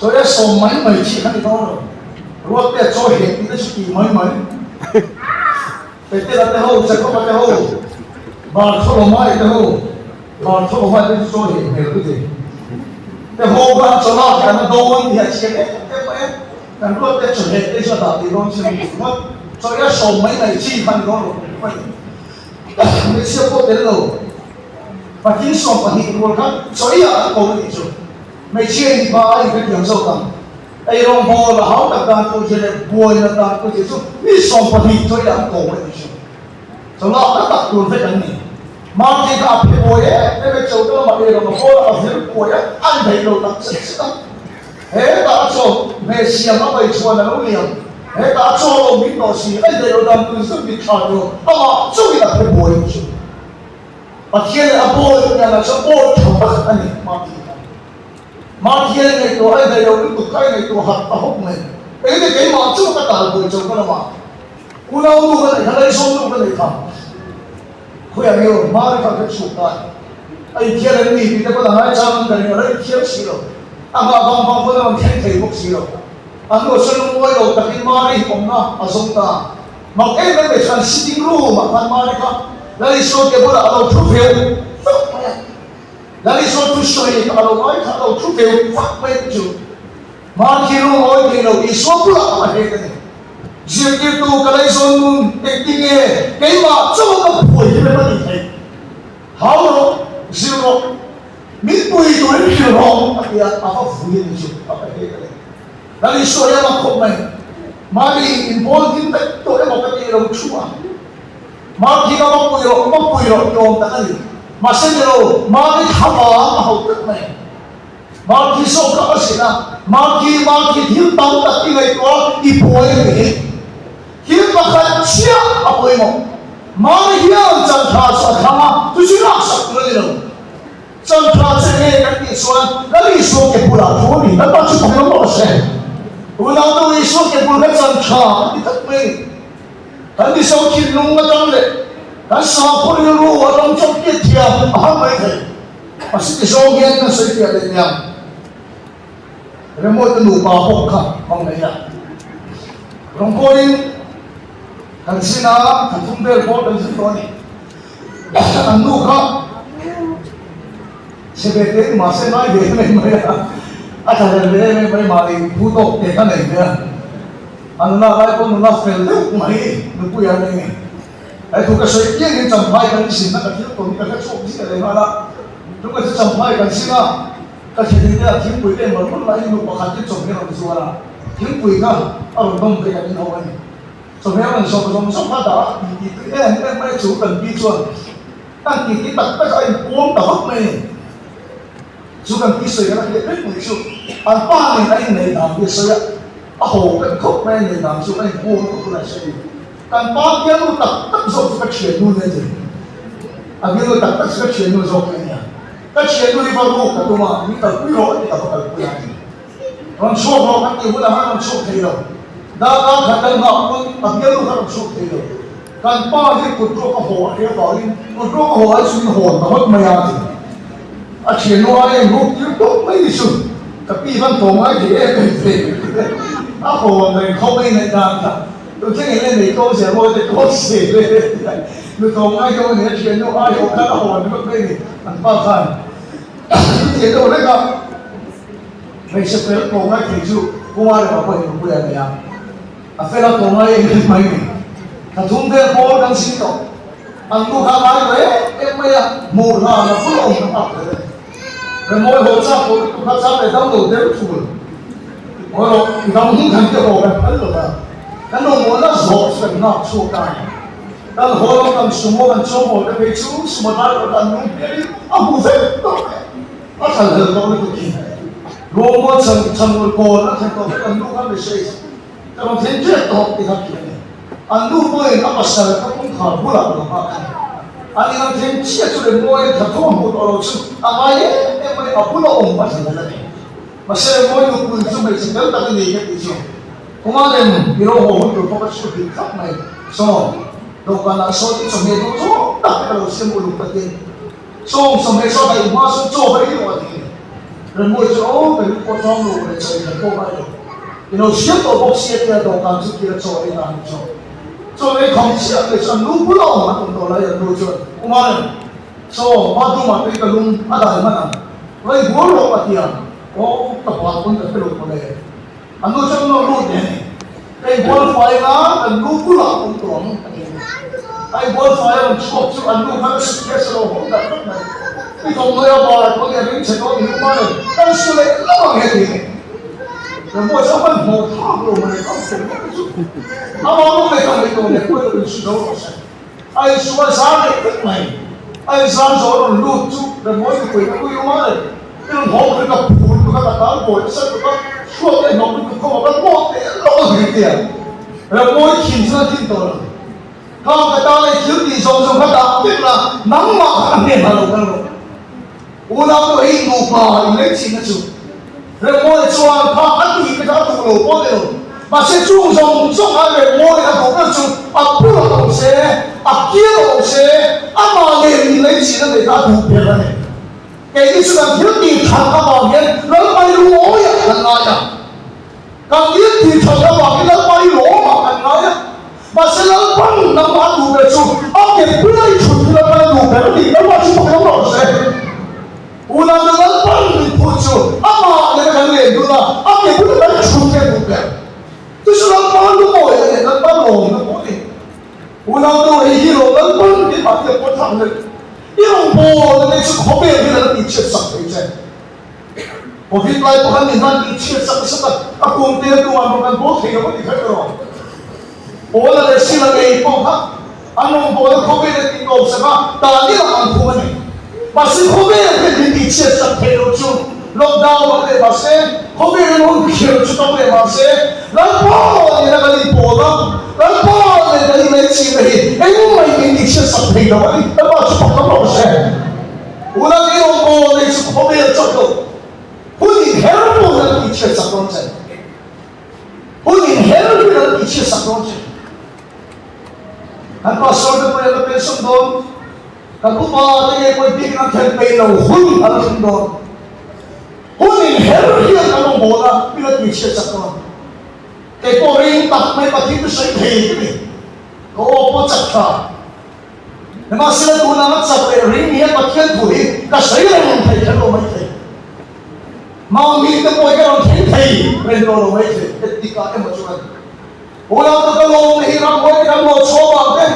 Chaw e sawm mai mai chi kha ni dawn lo. Ruat te chaw heh tih te chu tih mai mai. Petera te ho, Jakoba te ho, Bartholomai te ho, Bartholomai te chu chaw heh hmel ka ti. Te ho khan chaw lak hi an a dawn tih a chiang em em mai a. Kan ruat te chaw heh te chu a dah tih dawn chin a ni ringawt. Chaw e sawm mai mai chi kha ni dawn lo mai. Hmeichhia pawh tel lo. Patling 12 rual khan chaw ei ah an ko a nih chu. Hmeichhia in mipa a inhrethiam zawk ang. Eirawngbawl a hau tak dan tur che leh buaina dan tur che chu mi 12 chawi an ko a nih chu. Chaw lak na tak tur vek an ni. Marty kha a phe buai em em e chaw te lamah eirawng a bawl a, a vir buai a, a indaih lo tak zet zet a. Hetah a chaw hmeh siam a pai chhuan a lo liam. Hetah a chaw lo min tawh si, a indaih lo dan tur zet mit tha tur amah chauhin a phe buai a nih chu. Pathian leh a bawi pianah chuan bawi tha tak a ni Marty kha. Marty-a ngaihtuah a indaih lo lutuk kha a ngaihtuah harh ta hawk mai. Engtin keimah chu ka tal buai cho ka lamah unau nu ka neih kha, laizawn nu ka neih kha khawiah nge aw Mari kha ka chhuak ta a inthiar em ni tih te pawn a ngaichang an ka ring a, la inthiar si lo. A nghah vang vang pawn a rawn thleng thei bawk si lo. A hnuah chuan lungngawi lo takin Mari awmna a zawng ta. Mak em em mai chuan sitting room ah khan Mari kha Lalisua ke bulah a lo thu veu vak mai a. Lalisua thu sawi kha a lo ngai kha a lo thu veu vak mai te chu Mari khi lungawi thei lo Isua bulah a hek a ni. Zirtirtu ka leizawn nun engtin nge keimah chauh ka phuai hi rem a tih theih? Hau rawh, zir rawh, min pui turin hrilh rawh a ti a, a va vui a ni chu a va hek a ni. Lal Isua hi a mak khawp mai. Mari inbawl ding vek tawh emaw ka tih lo thu a. Mari ka va pui rawh, va pui rawh ti awm tak a ni. Mahse ni lo, Mari thla vang a hauh vek mai. Mari zawk kha a zin a, Mari, Mari thil tam tak i ngaihtuah a, i buai a ni hi. Thil pakhat chiah a pawimawh. Mari hian chantha chu a thlang a, chu chu laksak tur a ni lo. Chantha che nge kan tih chuan Lal Isua ke bulah thu a ni. Lalpa chu thawk lo rawh se. Unau nu Isua ke bul kha chantha a ti tak mai a ni. Kan Mizo thinlung atang leh kan sakhaw rilru atang chuan hriat thiam a har mai thei. Mahse ti zawng hian kan sawi fiah leh niang. Remawite nupa bawk kha hmang mai a. Rawngbawlin kan zin a, kan thum vel pawh kan zin tawh a ni. An nu kha chhe ve teh ni mahse ngai ve em em mai a, a tla hlel ve em em mai mahni phu tawk te kha nei ve a, a nula lai pawh nula fel deuh mai nupui a nei ni. He thu ka sawi piang in champhai kan zin a ka thil tawn hi ka hre chhuak zia leh nghal a, chu ka chu champhai kan zin a, ka thlen te ah thingpui te engmah rawn laiin nu pakhat hi chawhmeh a rawn zuar a, thingpui kha a rawn dawm ve kan inho a ni. Chawhmeh a rawn zawm zawm zawm a dah a, tih tih tui em em mai chu kan pi chuan kan tih tih tak tak a inpuang ta vak mai a ni. Chu kan pi sawi kan a hriat vek mai chu an pa nen a inneih dan hi a sawi a, a haw vek khawp mai a inneih dan chu a inpuang lutuk hunah a sawi a ni. Kan pa bialnu tak tak zawk chu ka thiannu nia ti. A bialnu tak tak chu ka thiannu zawk hi a nia. Ka thiannu hi va ruk ka tum a, min kalpui rawh a ti ka va kalpui a ni. Rawn chhuak rawh kan tih hunah khan rawn chhuak thei lo. Darkar khat kan nghah pawn a bialnu kha rawn chhuak thei lo. Kan pa hi kut ruak a haw a hria vangin kut ruak a haw ai chu min hawn ta ngawt mai a ti. A thiannu ai en ruk tir tawp mai ni chu ka pi van tawng ngai thei em em ve a hawn reng khawp mai ngaih dan kha. Tu thleng in le nei tlawm zel mawi te tlawm zel e nu tawng ngai deuh a ni a thiannu ai haw khan a hawn ngawt mai ni an pa khan. Chutiang deuh reng a. Hmeichhe fel tawng ngai thei chu Kumar emaw pawhin nupui a nei a, a fel a tawng ngai em em mai ni. Thla thum vel pawl kan zin tawh. An nu kha a ngai lo em em mai a, hmuh hlan a bul awm ka nghak hle. Remawi haw chak pawh lutuk kha chak leh dam lo deuh thul. Haw rawh, i dam hmun khan te haw kan phal lo va, kan rawngbawlna zawh chu kan nghak chhuak ta a ni. Kan haw lam kan sumo kan chuang haw te phei chu sumo driver kha an lung hmelin a hmu vek tawh mai a, a thlan hlel tawh lutuk hi. Rawngbâwl chhan chhan kawn a thlen tawh vek an nu khan message ka rawn thleng ṭep tawh ti kha ti a ni. An nu pawhin a pasal ka kawngkhar bulah lo nghak a ni. An inang thleng chiah chu Remmawiin thathawm hmuh tawh lo chu a ngai em em mai, a bula awm a thlen hlel a ni. Mahse Remmawi nupui chu hmeichhe fel tak a ni ka tih chu Kuma lem i lo haw hun tur pawh ka chhut dik thlap mai. Saw, dawhkanah sawn i chawhmeh duh zawng tak te ka lo siam uluk takin Sawm chawhmeh saw daih hma sawn chaw ka ei lo a ti a ni. Remmawi chu aw ka ring pawh tawng lo leh chaw ei khat pawh ngai lo. I lo siam tawh bawk sia tia dawhkan chu kira chaw ei dan chu. Chaw ei khawm chiah leh chuan nu bula awm an awm tawh lai an nu chuan Umarem, chaw bathroom ah tui ka lum a dai hman ang, raih bual rawh a ti a, aw ka bal pawn ka hre lo mawle. An nu chuan lo lut leh a ni. Ka inbual fai anga kan nu bulah awm tawh ang a ti a ni. A inbual fai a rawn chhuak chu an nu khan a suitcase a lo hawng darh vek mai. I thawmhnaw a bar tawh nia ring chhe tawh ni u Maren, kan su leh lo ang he ti a ni. Rambuai chu a hmanhmawh thlak lo mai a fel ngawt chu. Amah mawh leh ka ngaihtuah leh pawh erawh insu zo rawh se. A insu a zar leh vek mai. A inzar zo a rawn lut chu Rambuai nupui ka pui u Maren, i rawn hawng ri ka phur tuk a ka tal buai nasa tuk a, chhuak leh hnawk lutuk khawm a ka hnawt leh lawk a hri tia. Rambuai thin chuan a thin tawh lo. Khang ka tan leh thil tih zawng zawng kha dah vek la, nangmah kha ka hnen ha lo kal rawh. Unau pawh hi nupa inleichhinna chu Remmawi chuan kha a tih te kha a duh lo pawh ni lo. Mahse chung zawng zawng a Remmawi a duh ber chu a bul a awm se, a kial a awm se, amah nen inleichhinna neih kha a duh ber a ni. Keini chu kan thil tih that avang hian Lalpai lungawiah kan ngai a. Kan thil tih that avangin Lalpai lawmah kan ngai a. Mahse Lalpan nangmah a duh ber chu a ke pui a i thut hi Lalpan a duh ber a ni. Lalpa chu pakhat awm rawh se. Unau te Lalpan min phut chu amah nena kan len dun a, a ke bula kan thut hi a duh ber. Chu chu Lalpa lungawi a ni, Lalpa lawmna pawh a ni. Unau te hei hi lawm Lalpan min mah hi a pawt thak hle. I rawngbawlna te chu khawvel hian a la tihchhiat sak thei che. Covid lai pawh khan min han tih chhiat sak nasa tak, a kum tel tu an rawn kan bawl thei lo a ti kher erawh. Paula leh Sila ngei pawh kha an rawn bawl a khawvel an tih tawp sak a, tan ila an khum a ni. Mahse khawvel hian min tih chhiat sak thei lo chu lockdown awm leh mahse khawvel in hun khirh chu tam leh mahse Lalpa nena kan inpawl a, Lalpa nen kan inlaichin na hi engmah in min tih chhiat sak thei lo a ni. Lalpa chu pakhat rawh se. Unau i rawn bawl nei chu khawvel chawt lo. Hun in her pawh hian an tihchhiat sak dawn che. Hun in her hian an tihchhiat sak dawn che. Kan pastor te pawhin an la pension dawn. Kan upa te ngei pawhin biakin an thlen peih lo hun a la thleng dawn. Hun in her hian kan rawn bawl a, min la tihchhiat sak dawn. Kei pawh ring tak mai Pathian chu sawi thei ka ni. Ka aw pawh chak tha. Nimahsela tuna nga chak leh ring hian Pathian thu hi ka sawi reng thei kher lo mai thei. Mangmi te pawh hi ka rawn thleng thei reng tawh lo mai thei engtikah emaw chuan. Unau te ka lawm hi ramhuai te kan hlawh chhuah vang te,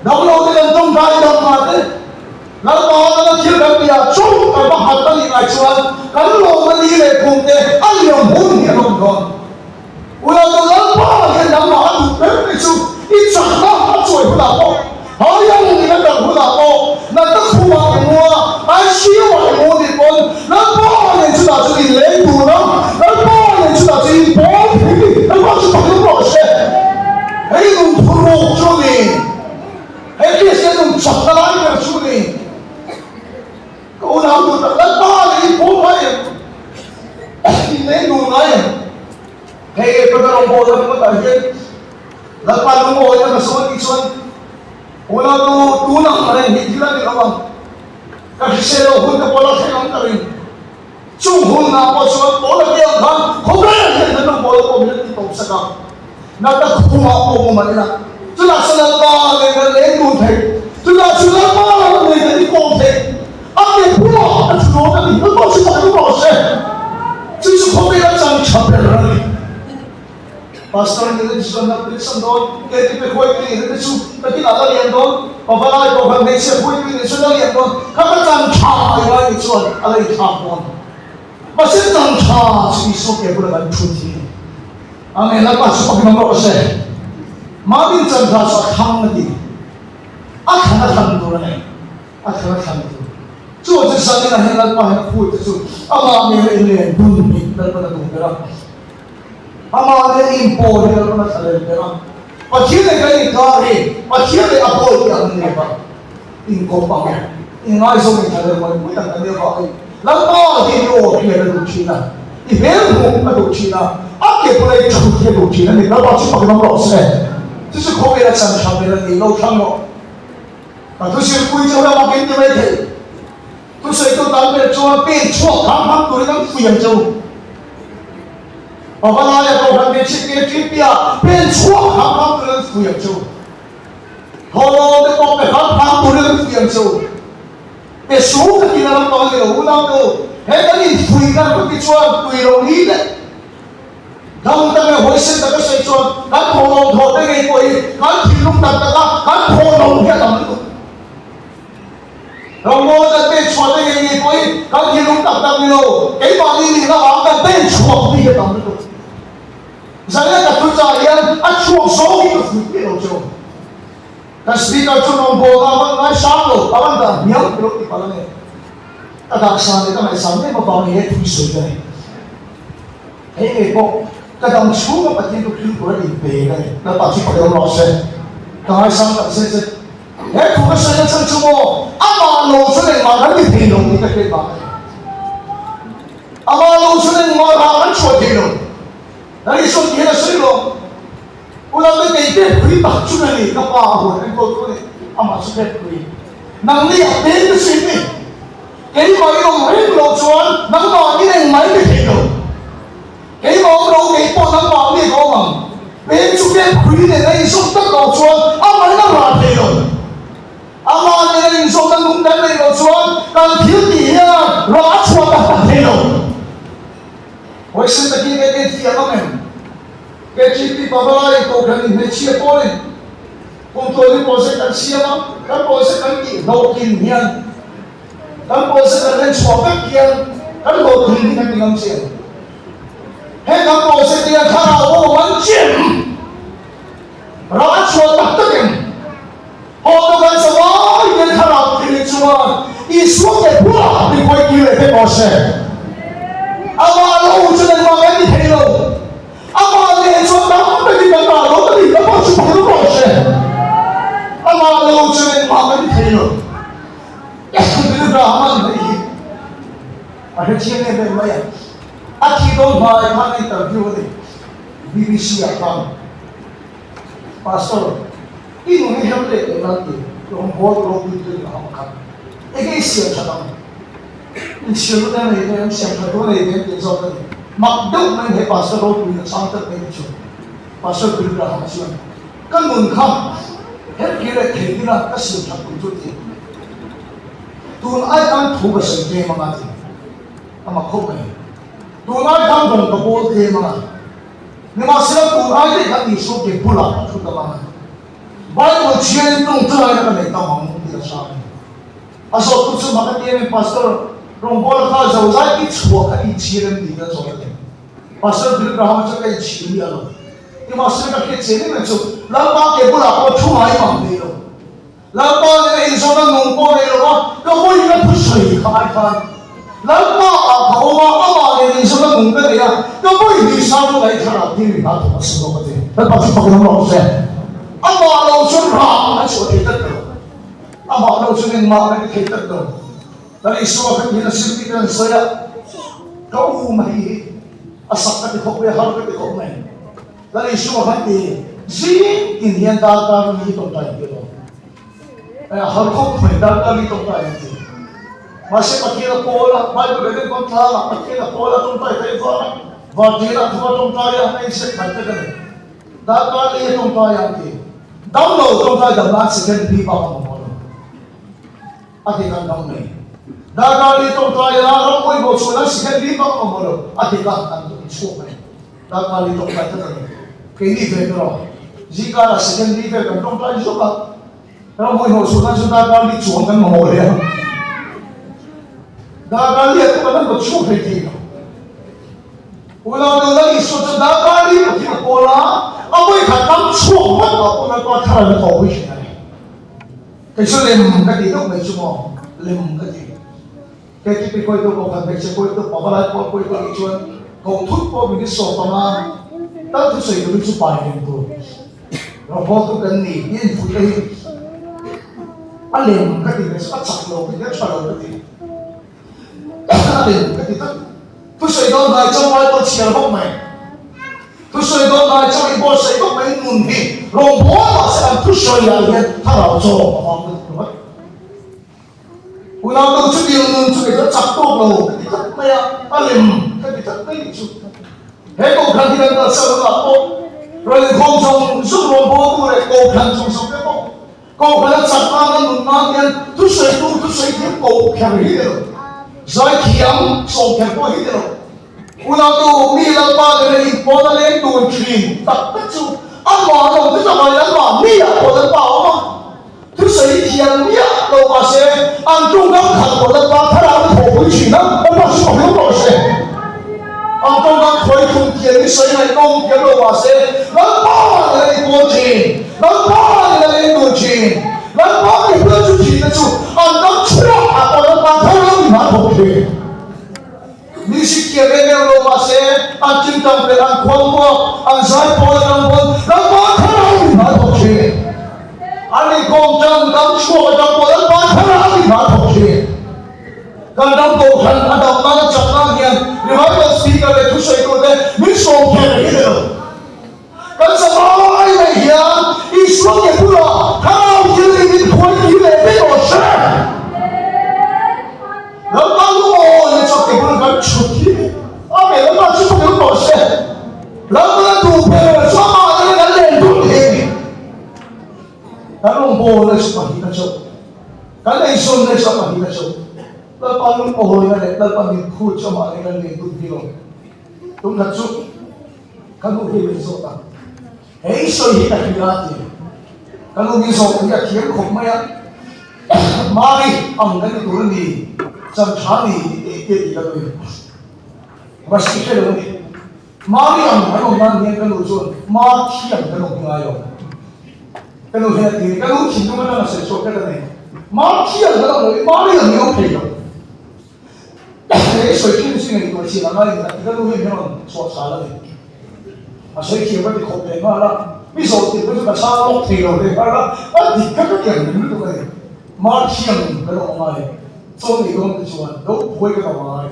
damlo te kan tawngtai dam vang te, Lalpa atanga thil kan tih ah chung kan va hat a nih lai chuan kan lawmna ni leh kum te a liam hun hi an awm dawn. Unau te Lalpa hian nangmah a duh ber mai chu i chakna a chuai hunah pawh, haiang in a kal hunah pawh, natna khumah i mu a, ICU ah i mu nih pawn Lalpa nen chutah chu in leng tun a, Lalpa nen chutah chu in pawl thei ni, Lalpa chu pakhat rawh se. Hei nun thuruk chu a ni, hei Kristian nun chakna lai ber chu a ni. Ka unau tur tak Lalpa nen in pawl ngai em? In leng dun ngai em? Hei Abraham rawngbawlna ringawtah hian Lalpa lungawina ka sawi tih chuan unau tu tunah ka reng hi thil a ni lo ang. Ka hrisel lo hun te pawh la thleng ang ka ring. Chung hunah pawh chuan Paula biak khan khawvel hian kan rawngbawlna pawh min la ti tawp sak a. Natna khumah pawh mu mah ila chutah chuan Lalpa nen kan leng dun thei, chutah chuan Lalpa nen kan inkawm thei. A ke bulah a thu dawn a ni, Lalpa chu pakhat rawh se. Chu chu khawvela chang tha ber a ni. Pastor nihna te chu an la prinsan dawn, KTP hruaitu nihna te chu nakinah la lian dawn, pavalai kohhran hmeichhia hruaitu nihna chu la lian dawn, kha ka chan tha i lai ni chuan a la inthlak dawn. Mahse chan tha chu Isua ke bula kan thut hi Amen, Lalpa chu pakin awm rawh se. Mahni chan tha chu a thlang a ti. A thlan a thlan tur a nei. A thlan a thlan tur. Chu chu zanin ah hian Lalpa hian a phut te chu amah nena inlen dun hi Lalpan a duh ber a. Amah leh inpawl hi Lalpan a thla len ber a. Pathian leh kan inkar hi Pathian leh a pawl tih ang ni lo va, inkawp ang e, inngaizawng inthla len mai mai ang kan nia vangin Lalpa hi i aw hriat a duh thin a, i hmel hmuh a duh thin a, a ke bula i thut hi a duh thin a ni. Lalpa chu pakin awm rawh se. Chu chu khawvel a chan tha ber a ni, lo thlang rawh. Ka thusirpui chu ram a kin ti mai thei. Thusawitu tam ber chuan pen chhuak kham kham turin an fui ang che u. Pavalaia Kohhran Hmeichhe KTP-ah pen chhuak kham kham turin an fui ang che u. Thawlawn te pawh pe kham kham turin an fui ang che u. Pe su takin a lam pang a ni lo unau te u. He kan infuih dan ka ti chuan tui lo ni leh dam tak leh huaisen taka sawi chuan kan thawhlawn thawh te ngei pawh hi kan thinlung tak taka kan thawhlawn hi a tam lutuk. Ramngaw kan pen chhuah te ngei ngei pawhin kan thinlung tak tak ni lo, keimahni nihna vang kan pen chhuak mi hi a tam lutuk. Zaia ka thu chah hian a chhuak zawng hi ka fuih miah lo che u. Ka speaker chu rawngbawlna a van ngai sang lo, a van dah hniam ti lo ti palh a ni. Ka dah san leh ka ngaihsan em avangin he thu hi sawi ka nei. Hei ngei pawh ka dam chhunga Pathian chu thil tur a inpe ka ni. Lalpa chu pakhat awm rawh se. Ka ngaisang tak zet zet. He thu ka sawi na chhan chu maw amah lo chuan engmah kan ti thei lo tih ka hriat vang a ni. Amah lo chuan engmah rah kan chhuah thei lo. Lal Isua tih hian a sawi lo. U Lalbe kei pek pui tak chu ka ni, ka pa a huan enkawl tu a ni, amah chu pek pui. Nang ni a peng te chu in ni. Keimah in awm reng loh chuan nangmah in engmah in ti thei lo. Keimah awm lo, kei pawh nangmah mi ka awm ang. Peng chu pek pui nen a inzawm tak loh chuan amah in a rah thei lo. Amah nen a inzawmna nung kan neih loh chuan kan thil tih hian rah a chhuah tak tak thei lo. Hawisin takin kei kei thiam ang em? KGP Pavalai Kohhran in hmeichhia pawlin kum tualin project an siam a, kan project an tih hlawhtlin hian kan project an en chhuah vek hian kan hlawhtlin hi kan ti ngam chiang. Heng kan project hian thlarau ho awm an chem rah a chhuah tak tak em? Haw tu kan zavai hian thlarau thil hi chuan Isua ke bulah min khawi tir leh vek aw se. Amah lo chuan engmah kan ti thei lo. Amah leh chuan tam takin kan dah lo ka ti ta pawh chu pakhat awm rawh se. Amah lo chuan engmah kan ti thei lo. Billy Graham an hei hi a hrechiang em em mai a. A thih dawn hmai khan a interview a ni BBC ah khan. Pastor, i nun hi hel leh leh nan ti rawngbawl ropui tu in a hawng khat. Enge i siam that ang? Inchhirna te a nei ve, an siam that tu a nei ve an tih zawk a ni. Mak deuh maiin he Pastor ropui in a chang tlat mai ni chu. Pastor Bill Graham chuan, Ka nun kha helkir leh thei ila ka siam that tum chu ti. Tun ai khan thu ka sawi tlem anga ti. A mak khawp mai. Tun ai khan rawng ka bawl tlem anga. Nimahsela tun ai daih khan Isua ke bulah ka thu tam ang. Bible chhiarin tawngtaina ka nei tam ang tih a hram a ni. A zawhtu chu mak a ti em em, Pastor, rawngbawla kha zo zai i chhuah kha i inchhir em tih ka zawt a ni. Pastor Bill Graham chuan ka inchhir miah lo. Nimahsela ka hriat chian em em chu Lalpa ke bulah pawh thu ngai mang thei lo. Lalpa nen a inzawmna nung pawh nei lo a, ka vawiin a thusawi kha ai khan Lalpa ah ka awm a, amah nen inzawmna nung ka nei a, ka vawiin hi sang ka thlarau thil mi hna thawk a si zawk a ti. Lalpa chu fakin awm rawh se. Amah lo chuan rah a chhuah thei tlat lo. Amah lo chuan engmah kan ti thei tlat lo. Lal Isua khan hian a zirtir an sawi a, ka u mai hi a sak ka ti khawp mai, a har ka ti khawp mai. Lal Isua khan ti zing tin hian darkar li tawngtai an ti alawm. A har khawp mai darkar li tawngtai an ti. Mahse Pathian a pawl a, Bible kan enkawl tlang a, Pathian a pawl a tawngtai theih vang a, Vartian a thu a tawngtai a, a insek khat vek a ni. Darkar li a tawngtai an ti. Damlo tawngtai dam nan second li bak a mamawh lo. A ti kan dam mai. Darkar li tawngtai a, ramhuai bo chhuah nan second li bak a mamawh lo. A ti kan an chhuak mai. Darkar li tawngtai tlat a ni. Keini ve tawh zingkarah secondary vel kan tawngtai zawk a, ramhmuai hnawh chhuah nan chuan darkar li chuang kan mamawh leh a, darkar li ah pawh kan han rawt chhuak thei thei lo. Unau deuh lal Isua chuan darkar li pathin a kawl a, a vawi khat dam chhuak vat ah pawh Lalpa thar an la thawhpui thin a ni. Kei chu lem ka tih deuh mai chu maw, lem ka ti. KTP kawitu Kohhran hmeichhe kawitu Pavalai pawl kawitu nih chuan koh thut pawh min sawp ang a, tal thusawi turin chu pai reng tur rawngbawltu kan ni tih a infuih te hi a lem ka ti ve chu a chak lo ka ti a tha lo ka ti a lem ka ti tlat. Thusawi dawn hnai chauh ai pawh chhiar bawk mai, thusawi dawn hnai chauh i buatsaih bawk mai nun hi rawngbawltu mahse an thusawi ah hian thlarau chaw a vang lutuk ringawt. Unau nu chu dil nun chu kei chuan chak tawk lo ka ti tlat mai a, a lem ka ti tlat mai nih chu. He kohhran hi kan kalsan hunah pawh rawn inkhawm zawng zawng rawngbawltu leh kohhran zawng zawng te pawh kohhran a chak nana nun nan hian thusawitu thusawi thiam koh kher hi ni lo, zaithiam sawm kher pawh hi ni lo. Unau nu mi Lalpa nena inpawn a leng tun thin tak tak chu amah an awm tlat avangin anmahni ah pawh Lalpa a awm a. Thusawi thiam miah lo mahse an tawngkam khat pawh Lalpa thlarau na thawhpui thin a, Lalpa chu ka hlau rawh se. An tawngkam khawi thum thiam hi sawi ngaihnawm thiam lo mahse Lalpa nen an inpawl thin, Lalpa nen an entur thin, Lalpa ke hmel chu thin te chu an dam chhuak ah pawh Lalpa thlarau in a thawk thin. Music thiam em em lo mahse an tingtang pelh an khuangkuak an zai pawl atang pawn Lalpa thlarau in a thawk thin. An inkhawm tan dam chhuak atang pawh Lalpa thlarau in a thawk thin. Kan ram kohhran a dam nan a chak nan hian revival speaker leh thusawi tute min sawm kher hi ni lo. Kan zavai mai hian Isua ke bulah thlarau thil in in khuai ti leh vek rawh se. Lalpa lungawi na chu ke bul kan chhut hi Amen Lalpa chu ka tel rawh se. Lalpa na duh ber chu amah nena kan len dun thei a ni. Kan rawngbawlna chu pahnihna chauh, kan eizawnna chu a pahnihna chauh. Lalpa lungawina leh Lalpa min phut chu amah nena kan len dun hi lo. Tumkhat chu Ka nu hi min zawt a, hei sawi hi ka hria a ti. Ka nu min zawt hi a thiam khawp mai a, Mari ang kan ni tur a ni, chan tha ni tih te tih ka nu in Rasi hre lo a ni. Mari ang kan awm nan hian ka nu chuan Mar thiam kan awm hi ngai lo. Ka nu hian a ti a ni, ka nu thinlung atanga sawi chhuak hret a nei. Mar thiam kan awm lo hi Mari ang hi awm thei lo. He sawi thin chu ngaihtuah chin a ngai a ti ka nu hian min rawn chhuah chhal a ni. A sawi thiam ka ti khawp leh nghal a, mi zawh tir te chu ka chhang lawk thei lo leh nghal a, a dik kha ka ti ang reng lutuk a ni. Mar thiang ka lo awm ngai, chaw nei dawn te chuan lo buai ka lo ngai,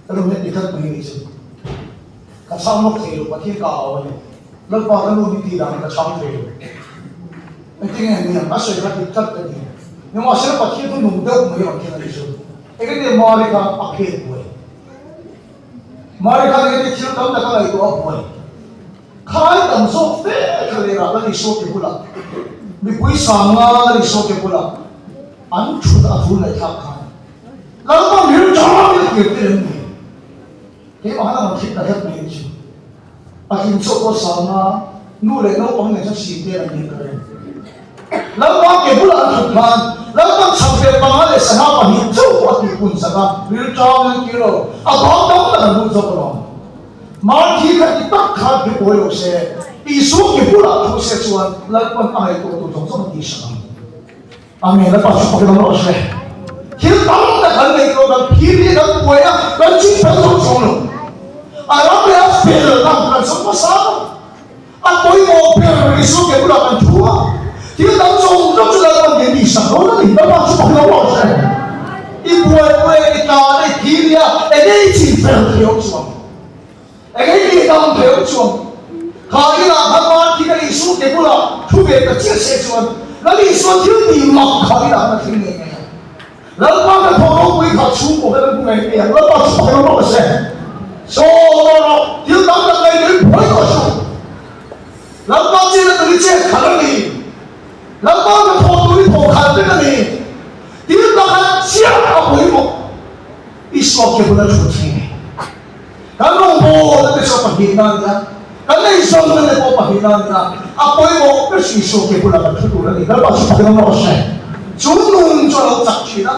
ka nu hian ti tlat mai ni chu. Ka chhang lawk thei lo, Pathian ka au a ni. Lalpa ka nu min tih dan hi ka chhang thei lo. Engtin nge niang a sawi kha dik tlat ka ti. Nimahsela Pathian chu nung deuh mai ang khin a ni chu. Engtin Mari kha a phet buai? Mari khan engtin thil tam tak a ngaihtuah a buai? Khai tam zawk fe kha lehah Lal Isua ke bulah, mipui sanga Lal Isua ke bulah an thut a thu ngaihthlak khan Lalpa Mirjam in a kir tir em ni? Keimah khan a rawn thlit ta hret mai chu. A hlim chauh pawh sanga nu leh naupang nen chuan sim te an nih ka ring. Lalpa ke bulah an thut khan Lalpan chhakvel panga leh sangha pahnih chauh pawh a tihpun sak a, rilṭam an kir lo, a bang tam tak an lut zawk alawm. Marthi kha ti tak khan be pawi lo se, Isua ke bulah thu se chuan Lalpan a ngaihtuah tur zawng zawng a tihsak ang. Amen, Lalpa chu pakin awm rawh se. Thil tam tak kan nei tawh, kan phir hi kan buai a, kan ching fel zawng zawng lo. A ram leh a fel ang kan zawng hmasa a, a pawimawh ber Isua ke bulah kan thu a, thil dang zawng zawng chu Lalpan min tihsak dawn a ni. Lalpa chu pakin awm rawh se. I buai buai a, i tan a, i phir a, enge i ching fel thei awm chuang? Eng ei tih dam pheuh chuan kha inah khan Marthi ka Isua ke bulah thu ve ta chiah se chuan Lal Isua thil tih mak kha inah khan a thil ngei ngei ang. Lalpa ka thawh ropui kha chhungkaw khan an hmu ngei ngei ang. Lalpa chu pakhat rawh se. Saw rawh rawh thil tam tak nei tui phawi tawh suh. Lalpa chin a tui chet khalh a ni. Lalpa ka thawh tui thawh khalh vek a ni. Thil pakhat chiah a pawimawh. Isua ke bula thu thei. Kan rawngbawlna te chu a pahnihna a ni a. Kan nei zawng na te pawh pahnihna a ni a, a pawimawh ber chu Isua ke bulah kan thu tur a ni. Lalpa chu pakin awm rawh se. Chu nun chu a lo chak thin a,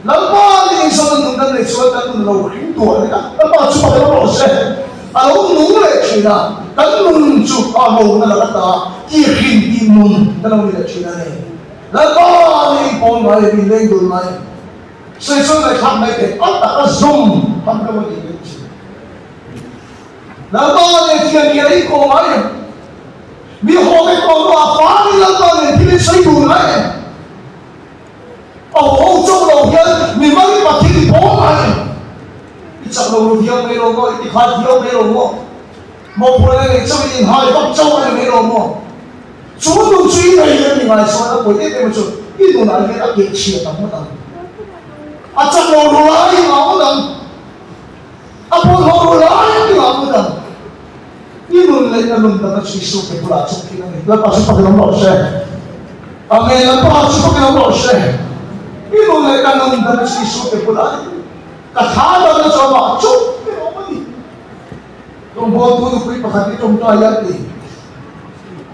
Lalpa nih inzawmna nun kan neih chuan kan nun lo hring duah a ni a, Lalpa chu pakin awm rawh se. A lo nung leh thin a, kan nun chu a rona laka ta tihrin tih nun kan lo ni leh thin a ni. Lalpa nih inpawl ngai leh inleng dun ngai sawi chuan ngaihthlak mai theih a taka zawm ham lo a nih leh thin. Lalpa nen thian ngial in kawm ai em? Mi haw te kawm ruah a far in Lalpa nen thil in sawi dun ai em? A haw ho chauh lo hian mi mal i Pathian i pawl ai em? I chak lo ru viau mai lo maw? I tikhat viau mai lo maw? Mawhphurhna nei chauh in inhai vak chauh a ni mai lo maw? Chu nun chu i nei a ni ngai chuan a pawi em em chu i nunah hian a kehchhiat ang ngawt ang. A chak lo ru lai i ngah ngawt ang. A bawlhhlawh ru lai i ngah ngawt ang. I nun leh ka nun dang a chu Isua ke bulah chawk thin a ni. Lalpa chu pakin awm rawh se. Amen. Lalpa chu pakin awm rawh se. I nun leh ka nun dang a chu Isua ke bulah a ni. Ka thla dang a chu amah chauh in awm a ni. Rawngbawltu nupui pakhat hi tawngtai a ti.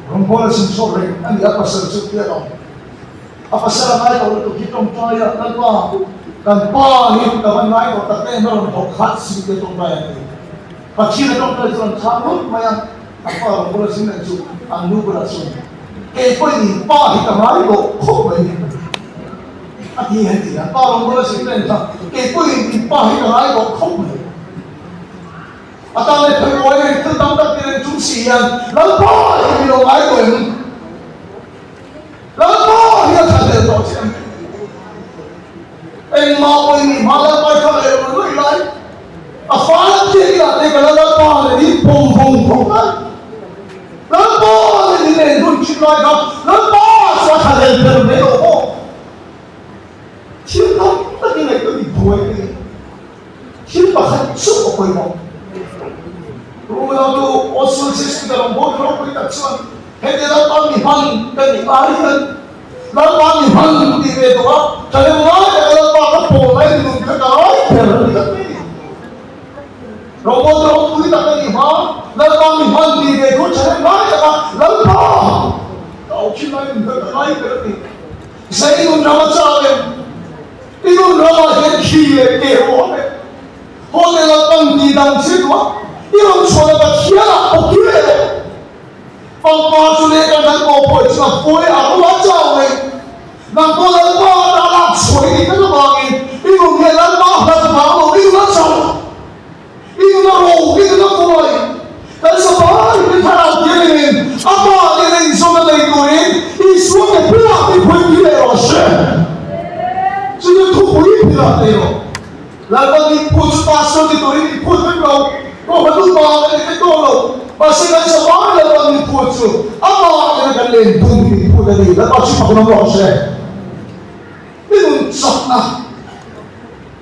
Rawngbawla chhun chhuak reng a ni a pasal chu ti a awm. A pasal a ngai tawh lutuk hi tawngtai a, Lalpa, kan pa hi ka va ngai tawh tak em a rawn hawk khat si te tawngtai a ti. Pathian a tawngtai chu an chhang ngawt mai a, a pa rawngbawla zing leh chu an nu bulah chuan, Kei pawhin in pa hi ka ngai tawh khawp mai a ti a ti a. Pa rawngbawla zing leh kha, Kei pawhin in pa hi ka ngai tawh khawp mai. A tan leh phei uai reng thil tam tak ti reng chung si hian Lalpa hi mi lo ngai tawh em? Lalpa hi a tha tel tawh che em? Engmah pawhin mi hma Lalpa i thlang leh lo luih lai, a fal a thiat i ah te ka la Lalpa leh min pawm vawng vawng lai, Lalpa leh min en hun thin lai kha Lalpa chu a tha tel ber mai lo maw? Thil tam tak i ngaihtuah i buai a ni. Thil pakhat chauh a pawimawh. Rualtu Oswald Chesky rawngbawltu ropui tak chuan heti Lalpa mi hman ka nih ai hian Lalpa mi hman tih ve tawh a, ka lem ngai tak a Lalpa ka pawl lai nun kha ka ngai ber a ni tak mai a ni. Rawngbawltu ropui tak a nih hma Lalpa mi hman tih ve thu tha lem ngai tak a Lalpa ka au thin lai nun kha ka ngai ber a ni. Zei nun ram a chau em? I nun ramah hian khi leh ke ruah leh hotel ah pan ti dang che duah i rawn chhuah na Pathian ah pawh ki leh rawh. Pangpar chu leh kan han aw pawh chu a pawi a ruah chau mai. Nang pawh Lalpa ata lak chhuah i nih vek avangin i nun hian Lalpa hlat vang lo i nun a chau. I nun a ro, i nun a buai. Kan sapai hi thlarau thianghlimin amah nena inzawmna nei turin Isua ke bulah mipui ti leh rawh se. Chu chu thupui bulah nei rawh. Lalpa mipui chu pastor ni turin min phut vek lo, Kohhran upa kan ni vek dawn lo. Mahse kan sapai Lalpa mipui chu amah nena kan len dun hi min phut a ni. Lalpa chu fak nawm rawh se. I nun chakna,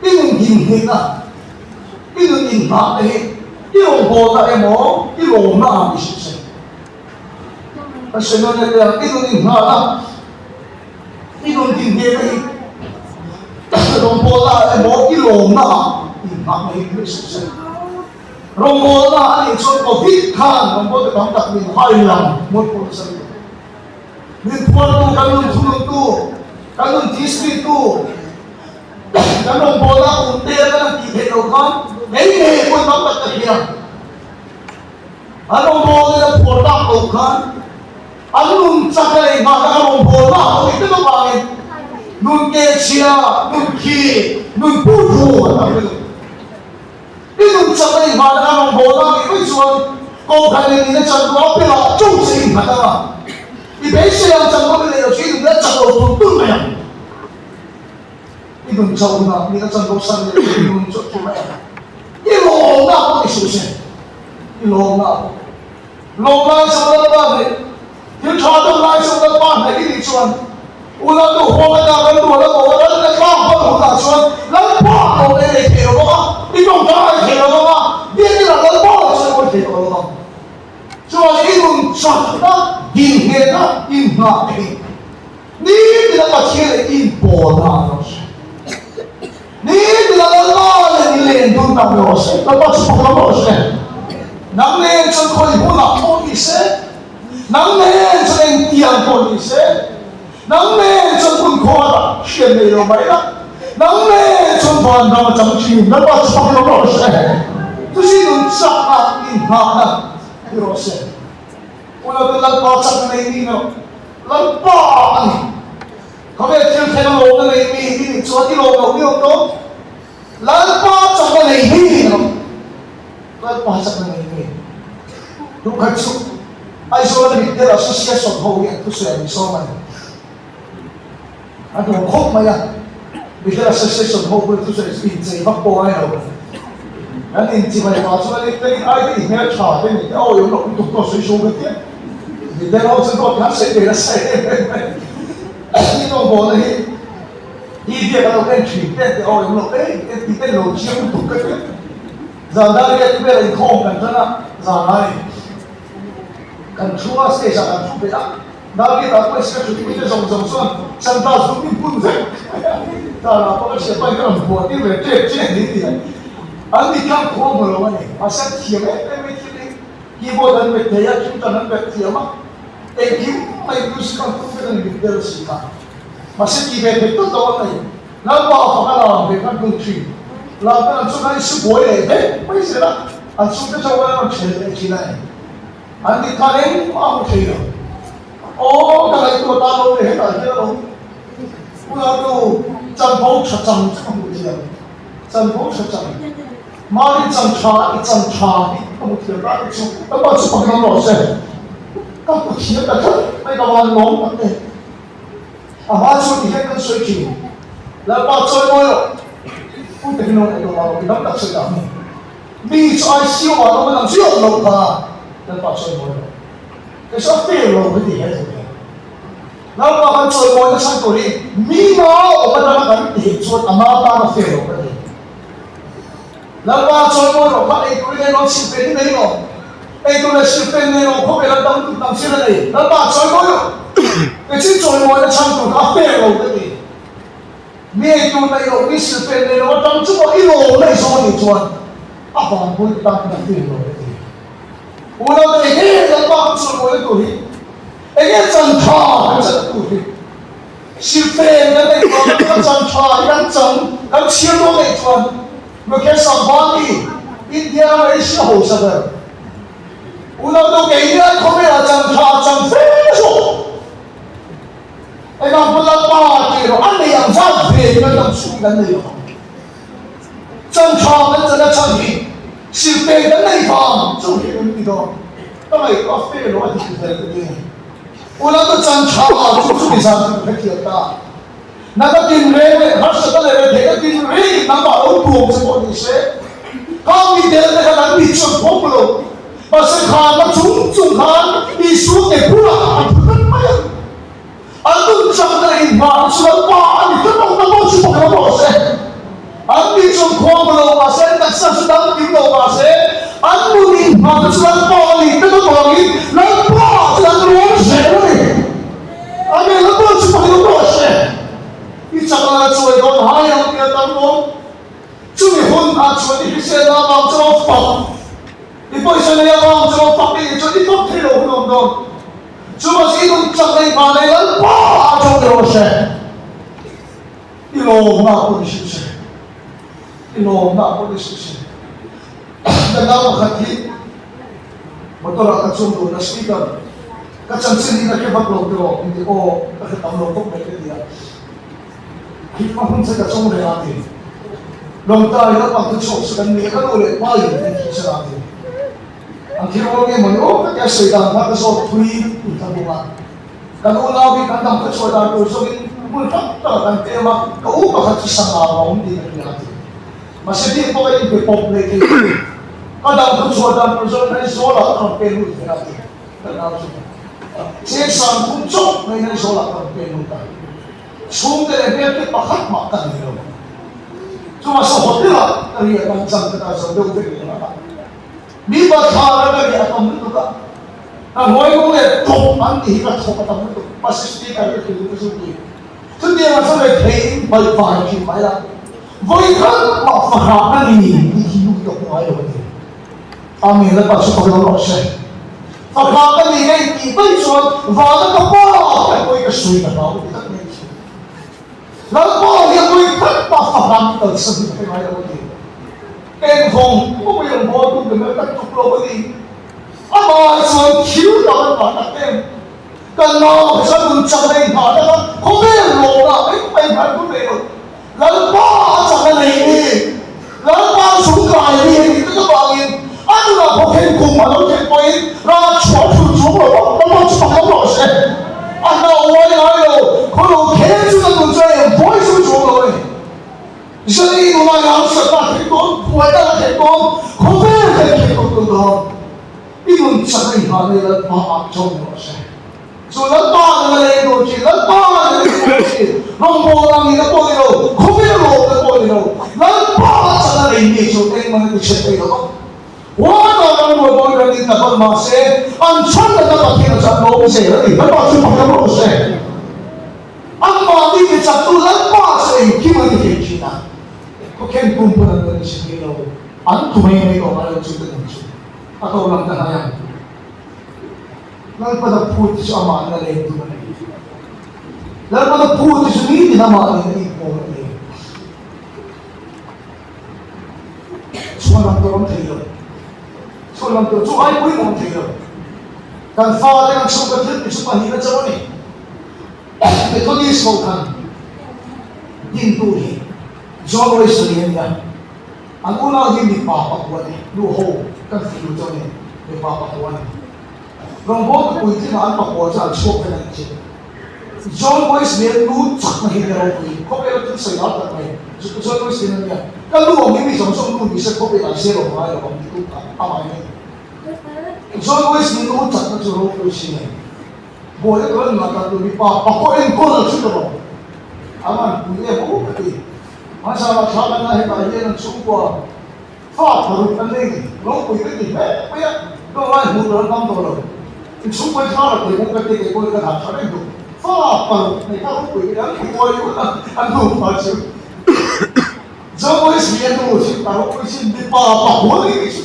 i nun dinhneihna, i nun inhnahna hi i rawngbawlna emaw i lawmna ah ni suh se. Kan sawi nawn leh ang, i nun inhnahna, i nun dinhneihna hi rawngbawlna ah emaw i lawmna ah inhnahna hi ni suh se. Rawngbawlna a nih chuan Covid khan rawngbawltu tam tak min hai lang mawlh pawh nasa lutuk. Min phuartu, kan nun thununtu, kan nun tismitu, kan rawngbawlna kum te kan han tih theih loh khan kei ngei pawhin tam tak ka hria. An rawngbawlin a phuar tak loh khan an nun chak a lei nghahna ka rawngbawlna a awm vek avangin nun kehchhia, nun khi, nun puthu an tam lutuk. I nun chak a inhmahna kha rawngbawlna a nih mai chuan Kohhran leh nihna chanvo a pelh chu che innghat ang a, i beisei ang chanvo i neih loh chu i nun a chak lo tulh tulh mai ang. I nun chauh hunah nihna chanvo san leh i nun chu a thi mai ang. I lawmna pawh ni suh se, i lawmna pawh. Lawm lai chu Lalpa hnaih, thil tha deuh lai chu Lalpa hnaih i nih chuan Unau nu huang a dak ram rual a bo a, ral na tlak hman hunah chuan Lalpa lawm ei nei thei lo vang a, i tawngtai ai thei lo vang a, biakina Lalpa lah chuan awi thei tawh lo vang. Chuan i nun chakna, dinhmehna, inngah te hi nitin a Pathian leh inpawlna an rawn hre. Nitin a Lalpa leh ni len dun tak rawh se, Lalpa chu pakhat rawh se. Nang nen chuan khawi hunah pawh ni se, nang nen chuan engtiang pawh ni se, nang nen chuan hmun khuarah hriat nei lo mai la, nang nen chuan van ram a chang thin, Lalpa chu fak rawh rawh se. Chusi nun chakna inghahna ni rawh se. Unau te Lalpa chakna nei mi erawh Lalpa a ni. Khawvel thil thleng a lawmna nei mi i nih chuan i lawm loh mi awm tawh. Lalpa chakna nei mi erawh Lalpa chakna nei mi. Duhkhat chu Aizawl a Mitdel Association ho hi an thusawi an insawm a ni. A duh khawp mai a, Mitdel Association ho pawhin thusawi chu inchei vak pawh a ni lo. Kan inchimai pah chuan i tlengin ai te i hmel tha te ni te a awih awm loh lutuk tawh sawi so vek hian Mitdel ho chuan dawt khan sawi ve nasa em em mai. Ni tawng bawhna hi i biak a lo en thin te te a awih awm loh em em tih te lo chiang lutuk ka tia. Zan dar riat vel inkhawm kan tan a, zan a ni. Kan thu a, stage ah kan thu ve a, dar riat ah pawh ka thutpui te zawng zawng chuan sunglass dum in bun vek mai a, zan ah pawh ka chhiat pahin ka rawn buah tir ve tep che ni ti a, an mi tlang khua hmu lo a ni, mahse an thiam em em mai thil hi, keyboard an bet thei a, thingtan an bet thiam a, engkim mai music an tum vek a ni mit tel si kha, mahse ti ve thei tawt lo an nei. Lalpa a fak a lam ve khan hmun thin. Lam ten an chungah in su buai leh vek mai zel a, an chhungte chauh an rawn ṭhel leh thin a ni. An dik khan engmah a hmu thei lo. Aw ka ngaihtuah ta lo ve hetah hian a awm. Unautu chanvo ṭha chang chu ka hmuh thiam. Chanvo ṭha chang. Mahni chan ṭha i chan ṭha hi ka hmu thiam ta ni chu Lalpa chu pakhat awm rawh se. Ka hmu thiam ta tlat mai ka van lawm tak e. A hma chu ti hian kan sawi thin. Lalpa chawi mawi rawh. Pu takin awm eih tawh lo, mi dang tak sawi dah mi. Mi chu ai siau ah lawm an ang chiah lo kha. Lalpa chawi mawi rawh. Kei chu a fair lo ka ti he thu hian. Lalpa kan chawi mawi na chhan tur hi mi ma awm atanga kan tih chuan a ma tan a fair lo ka ti. Lalpa chawi mawi rawh kha ei turin ei rawn chhilh pen hi nei lo. Ei tur leh chhilh pen nei lo khawvel an tam lutuk tam thil a nei. Lalpa chawi mawi rawh. Kei chin chawi mawina chhan tur kha a fair lo ka ti. Mi ei tur nei lo, mi chhilh pen nei lo atang chu pawh i lawm na i zawng a nih chuan a vanpui te tan khan a fair lo ka ti. Unau te enge Lalpa kan chawi mawina tur hi? Enge chan tha kan chan tur hi? Silhfen kan neih vang a kan chan tha hi kan chan kan chhiar dawn neih chuan Mukesh Ambani India rama Asia hausa ber unau deuh kei ni ai khawvelah chan tha chan fe zawk engah pawh Lalpa tih erawh a nei ang zat ve in kan dam chhung kan nei lo ang chan tha kan chan a chhan hi silhfen kan neih vang chu hi kan ti dawn ka ngaihtuah fe lo a dik vel ka ti a ni. Unau chan tha chu chumi zan chu ka hrethiam ta. Nanga tinreng leh harsatna leh retheihna tinreng nangmah lo tuam che pawh ni se, kha mi tel te khan an mi chuan phawm lo. Mahse khanna chung chung khan Isua ke bulah an thu tlat mai a. An nun chakna leh inhmahna chu Lalpa a ni tlat ang ta pawh chu pakhat a rawh se. An mi chuan khuang lo mahse an taksa chu dang kim lo mahse an nun inhmahna chu Lalpa a ni tlat avangin Lalpa chuan an rawn zel a ni. Amen Lalpa chu pakhat a rawh se. I chakna chuai dawn hai ang tia tam awm. Chumi hun ah chuan i hriselna avang chuan fak i pawisa nei avang chuan fak i nih chuan i fak thei lo hun awm dawn. Chu mahse i nun chak nei hma nei Lalpa ah chuan i rawh se. I lawmna pawh ni suh se. I lawmna pawh ni suh se. Ka nau pakhat hi motor ah ka chuang dun a speaker ka chanchin hi ka hre vak lo tiraw min ti aw ka hre tam lo khawp mai ka ti a. Hikma hun che ka chawng reng a ti. Lawngtai lampang te chhuak chu kan ni a ka nu leh pa in min thih san a ti. An thil rual nge mawni awm tak e a sawi dan kha ka zawt thui tih ka bawk a. Kan unau hi kan dam ka chhuah dan tur zawkin hmun hrang takah kan pem a, ka u pakhat chu sangha a awm tih ka hria a ti. Mahse bik pawh ka inpe pawp leh thei lo. Ka dam ka chhuah dan tur zawkin Aizawlah ka rawn pen lut ve a ti. Ka nau chu cheng sang thum chawp maiin Aizawlah ka rawn pen lut a. Chhungte leh hmelte pakhat mah ka nei lo. Chumah saw hotel-ah ka riah dan chang ka dah zo deuh vek leh a. Mi bathlar a ka riah a tam lutuk a, ka hnuai kawng leh tawp an tih hi ka thawk a tam lutuk, mahse speaker ka thil ka zut tih. Chutiang ah chuan rethei in baih vai thin mai la, vawi khat mah fahrah ka ni tih hi lung tawk ngai lo a ni. Amen Lalpa chu fak lo rawh se. Fapa ka ni ngei tih mai chuan vana ka pa ka pawi ka sawi ka hlau ti tak mai chu. Lalpa hian pawi khat pa fapa min kalsan hi ka hre ngai lo a ti. Eng vawng pawh i rawn bawl tum ber tak tuk lo a ni. Amah chuan thil dang an vah tak em. Kan nau chuan nun chak nei hna tak a, khawvel lawmna engmah inhman tum nei lo. Lalpa a chak a nei ni. Lalpa chung kai ni a nih tak avangin a nunah khawkhen kum a lo thlen pawhin ral chhuah thul chung lo a, Lalpa chu pakhat rawh se. A hna uai ngai lo, khaw lo khen chu ka nun chuan eng buai chu chuang lo a ni. Zali nunah i harsatna a thleng dawn, buaina a thleng dawn, khawvel kan thleng tawh tawh dawn. I nun chak a inhah nei Lalpa ah chawm rawh se. Chu Lalpa an la leng dawn thin, Lalpa an la leng dawn thin. Rawngbâwl ang ina pawh ni lo, khawvel lawmna pawh ni lo, Lalpa a chak a nei mi chu engmah an tichhe thei lo vang. Huata ram rual pawhin ram in tak mah se, an chhan natna Pathian a chak lawm zel a ni. Lalpa chu pakhat rawh se. Anmahni tichaktu Lalpa chu engkim an ti thei thin a, khawkhen pum pawn an la tichhe thei lo. An tu mai mai tawh ngai lo chu ka nun chu a to lam ka hnai ang. Lalpana phut chu amah na leng tur a ni. Lalpana phut chu nitin amah nen a inpawm a ni. Chhuan lam tur awm thei lo. Chhuan lam tur chu ai pui awm thei lo. Kan fate kan chhungkaw thil ti chu pahnihna chauh a ni. Methodist ho khan dintu hi John Wesley a ni a. An unau hi mipa pakua a ni. Nu ho kan fih duh chauh a ni. Mipa pakua a ni. Rawngbawltu puitlinga an pakua chu an chhuak vek a nih chu. John Wesley a nu chakna hi nia ropui. Khawvela thil sawi lar tak mai. John Wesley a nia. Ka nu ang hi mi zawng zawng nu ni se khawvelah an zir awm ngai lo ang ti tu kha amah hi a ni. John Wesley nu chakna chu ropui si a ni. Buaina tur a ni mah tak tur mipa pakua enkawl chu ka lo. A man pui em aw ka ti. Hmasa thla kan la hetah hian an chhungkua fa paruk an nei ni. Ropui ka ti hle mai a, ka ngai hmuh tur an tam tawh lo. In chhungkua thla la pui bawk ka ti kei pawhin ka dah tha reng duh. Fa paruk nei kha ropui ka ti an buai hun a an nupa chu. Zoboys hi a nu chu ka ropui sin mipa pakua ni ni chu.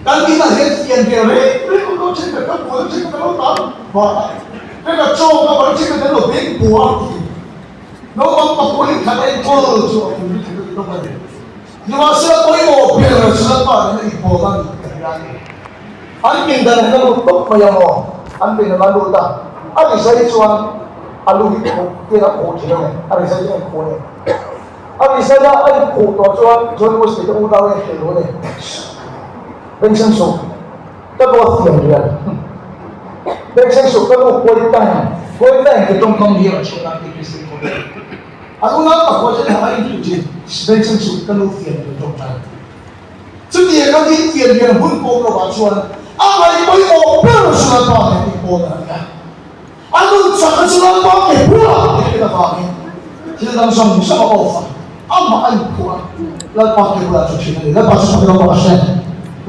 Kan inah hian fian ve reng reng awm lo then ka buai then ka lo tan vah a, ka ka chaw ka bar then ka lo beng bua thin. Naupang pakua hi khat enkawl chu a pum hi khat a ni. Nimahsela pawimawh ber chu Lalpa nen a inpawl a ni ka hria a ni. An pindan ah hian a lut tawp mai ang aw. An pindan a lut a, a rizai chuan a lu hi khuh tiang a khuh thin a ni. A rizai chu a inkhuh a ni. A rizai a a inkhuh tawh chuan John Wesley te unau hian hrilh duh a ni. Bengchheng suh. Ka nu a fiam rial. Bengchheng suh ka nu kuai tang, kuai tang ti tawngkam hi a rawn chhuah nan ti Kristian khawp mai. An unau pakua chu hna a inhrilh thin, Bengchheng suh ka nu fiam rial tawngtai. Chutiang a din fiam rial hun pawm lovah chuan a ngaih pawimawh ber chu Lalpa nen inpawn a ni a. A nun chakna chu Lalpa ke bulah a hriat avangin thil dang zawng zawng a off a, amah a inphuah a, Lalpa ke bulah chu thin a ni. Lalpa chu fak ilo a hre.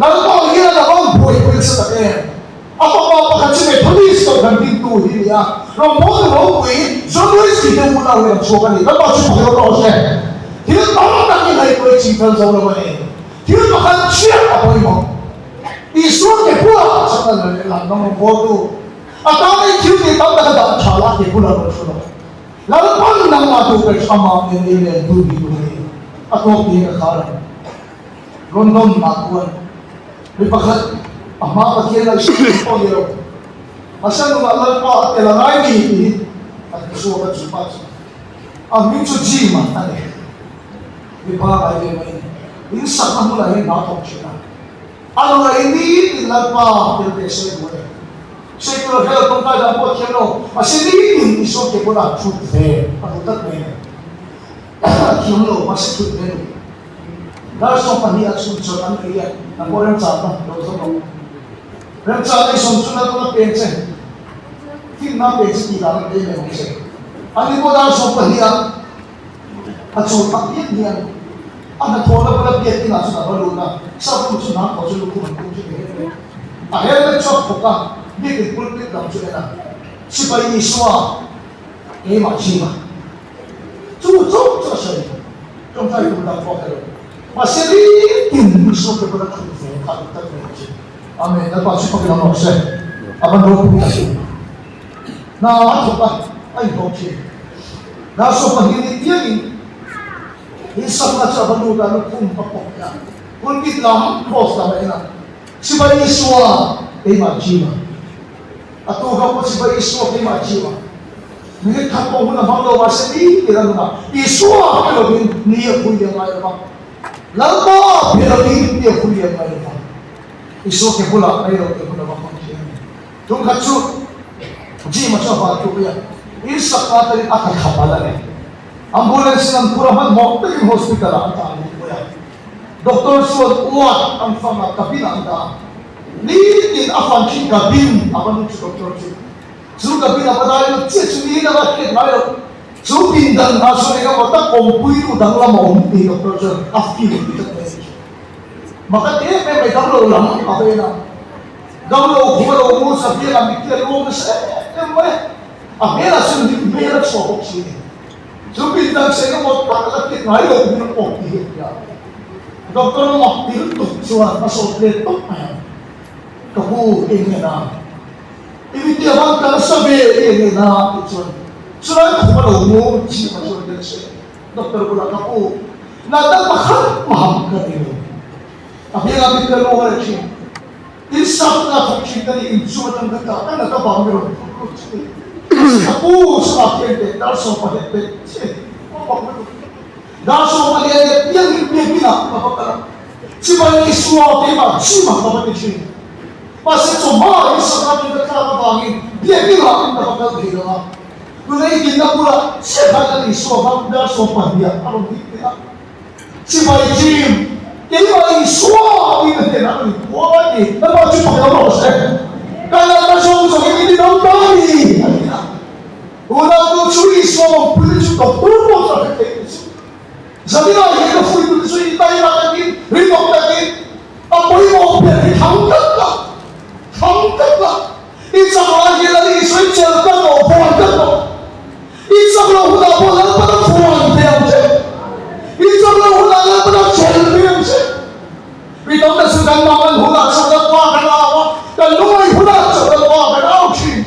Lalpa hian a rawn buaipui nasa tak em? A fapa pakhat chu Methodist kohhran dintu hi a ni a, rawngbawltu ropui John Wesley te unau hi a rawn chhuak a ni. Lalpa chu fak ilo a hre. Thil tam tak hi ngaihtuah i ching fel zo lo a ni. Thil pakhat chiah a pawimawh. Isua ke bulah chakna leh lam rawngbawltu A tan in thil tih tam tak a dah tha la ti bulah rawn hru lo. Lalpan nangmah tu ber chu amah nen ei leh dun hi tur a ni. A tawk tiin ka khar ang. Rawn dawn mah kuan mi pakhat a hma Pathian a hriat pawh ni lo. Mahse nunah Lalpa a tel a ngai ni tih hi a ti chhuak a chu pa chu. A hming chu Jim a ni. Mipa ngai ve mai a ni. In sakna hmunah hian hna thawk thin a. A nu leh i nitin Lalpa tel teh se duh a ni. Secular hel tawngtai dan pawh a thiam lo, mahse nitin Isua ke bulah thut ve a duh tlat mai a ni. A thiam lo, mahse thut ve a duh. Dar 12 ah chhun chawlh an ei a, an pawh remchang na lo zawk lo. Remchang ei sawm chu Lalpa na peng che, finna peng che tih dan an ei mai ang che. Ani pawh dar 12 ah A chawl tak hian hian a hnathawhna bula biak inah chuan a va lut a, sap nu chu hnam tawh chu lukhum an tum chu ni hek mai. A helmet chu a phawk a, biakin pulpit lam chu en a, Sipai Isua, keimah Jima. Chu chauh chu a sawi, tawngtai tur dang pawh a hre lo. Mahse nitin. Isua ke bula thut ve kha a ni tak mai chu. Amen. Lalpa chu fakin awm rawh se. A van ropui tak em. Hna a thawk a, a inhlawm thin. Hna sawpa hi ni piangin in sakna chu a va lut a, lukhum a pawk leh a, pulpit lam cross lam a en a, Sipai Isua keimah Jima. A tu kha pawh Sipai Isua keimah Jima. Minute khat pawh hun a hmang lo mahse ni tir a nunah Isua pe lovin ni a phui liam ngai lo va, Lalpa pe lovin ni a phui liam ngai lo va. Isua ke bulah rei lo te hun a va hmang thin a ni. Tum khat chu Jim-a chu a van tluk a, in sak ta takin a tla thla palh a ni. Ambulance in an phur a, hmanhmawh takin hospital ah an tlan luh pui a. Doctor chuan ward an fang a, cabin ah an dah a. Nitin a fan thin cabin a va lut chu doctor chu. Chu cabin a va dai lut chiah chu niin a va hriat ngai loh. Chu pindan ah chuan engemaw tak awmpui nu danglam a awm tih doctor chuan a feel ti tlat mai a ni. Maka ti em em mai damlo lam a va en a. Damlo khum a lo mu sa bial a mitthi a luang nasa em em mai a, a hmelah chuan hlim hmel a chhuah bawk si a ni. Chu pindan che engemaw tak la tit ngai lo hmun a pawk tih hi a hria a. Doctor mak ti lutuk chuan a sawt let tawp mai a, Ka pu eng nge na? I mitthi a van kal sa ve eng nge na? tih chuan chulai khum a lo mu chhim a chuan tel se. Doctor bulah ka pu, natna pakhat maham ka nei lo. A hmel a mitthi a luang a reh thin. In sakna thawk thin ka ni, in chung atang ka tah ka nat avang i rawn phur lut chu ni. A pu chungah khian teh dar 18 leh che a bak lutuk. Dar 12 leh piang in biak inah ka va kal a, chibai Isua keimah chimah ka va ti thin. Mahse chawhma in sakna tui ka tlak avangin biak inah ka va kal thei lo a. Tuna i dinna bulah chiah khan Lal Isua kha dar 12 ah a rawn ding leh a. Chibai chim, keimah Isua tiin a hnenah a rawn inpuang a ni. Lalpa chu pakhat a rawh se. Ka natna zawng zawng hi min ti dam ta a ni, a ti a. Unautu chu Isua awmpuite chu doctor pawh chu a hre thei tih chu. Zaninah hian ka fuitute chu i taima takin, rinawm takin a pawimawh ber hi thlang tlat la, thlang tlat la. I chak lai hian Lal Isua i chelh tlat rawh, vuan tlat rawh. I chak loh hunah pawh Lalpan a vuan ve ang che. I chak loh hunah Lalpan a chelh ve ang che. Mi tam tak chu kan mangan hunah chak Lalpa kan au a, kan lungaih hunah chak Lalpa kan au thin.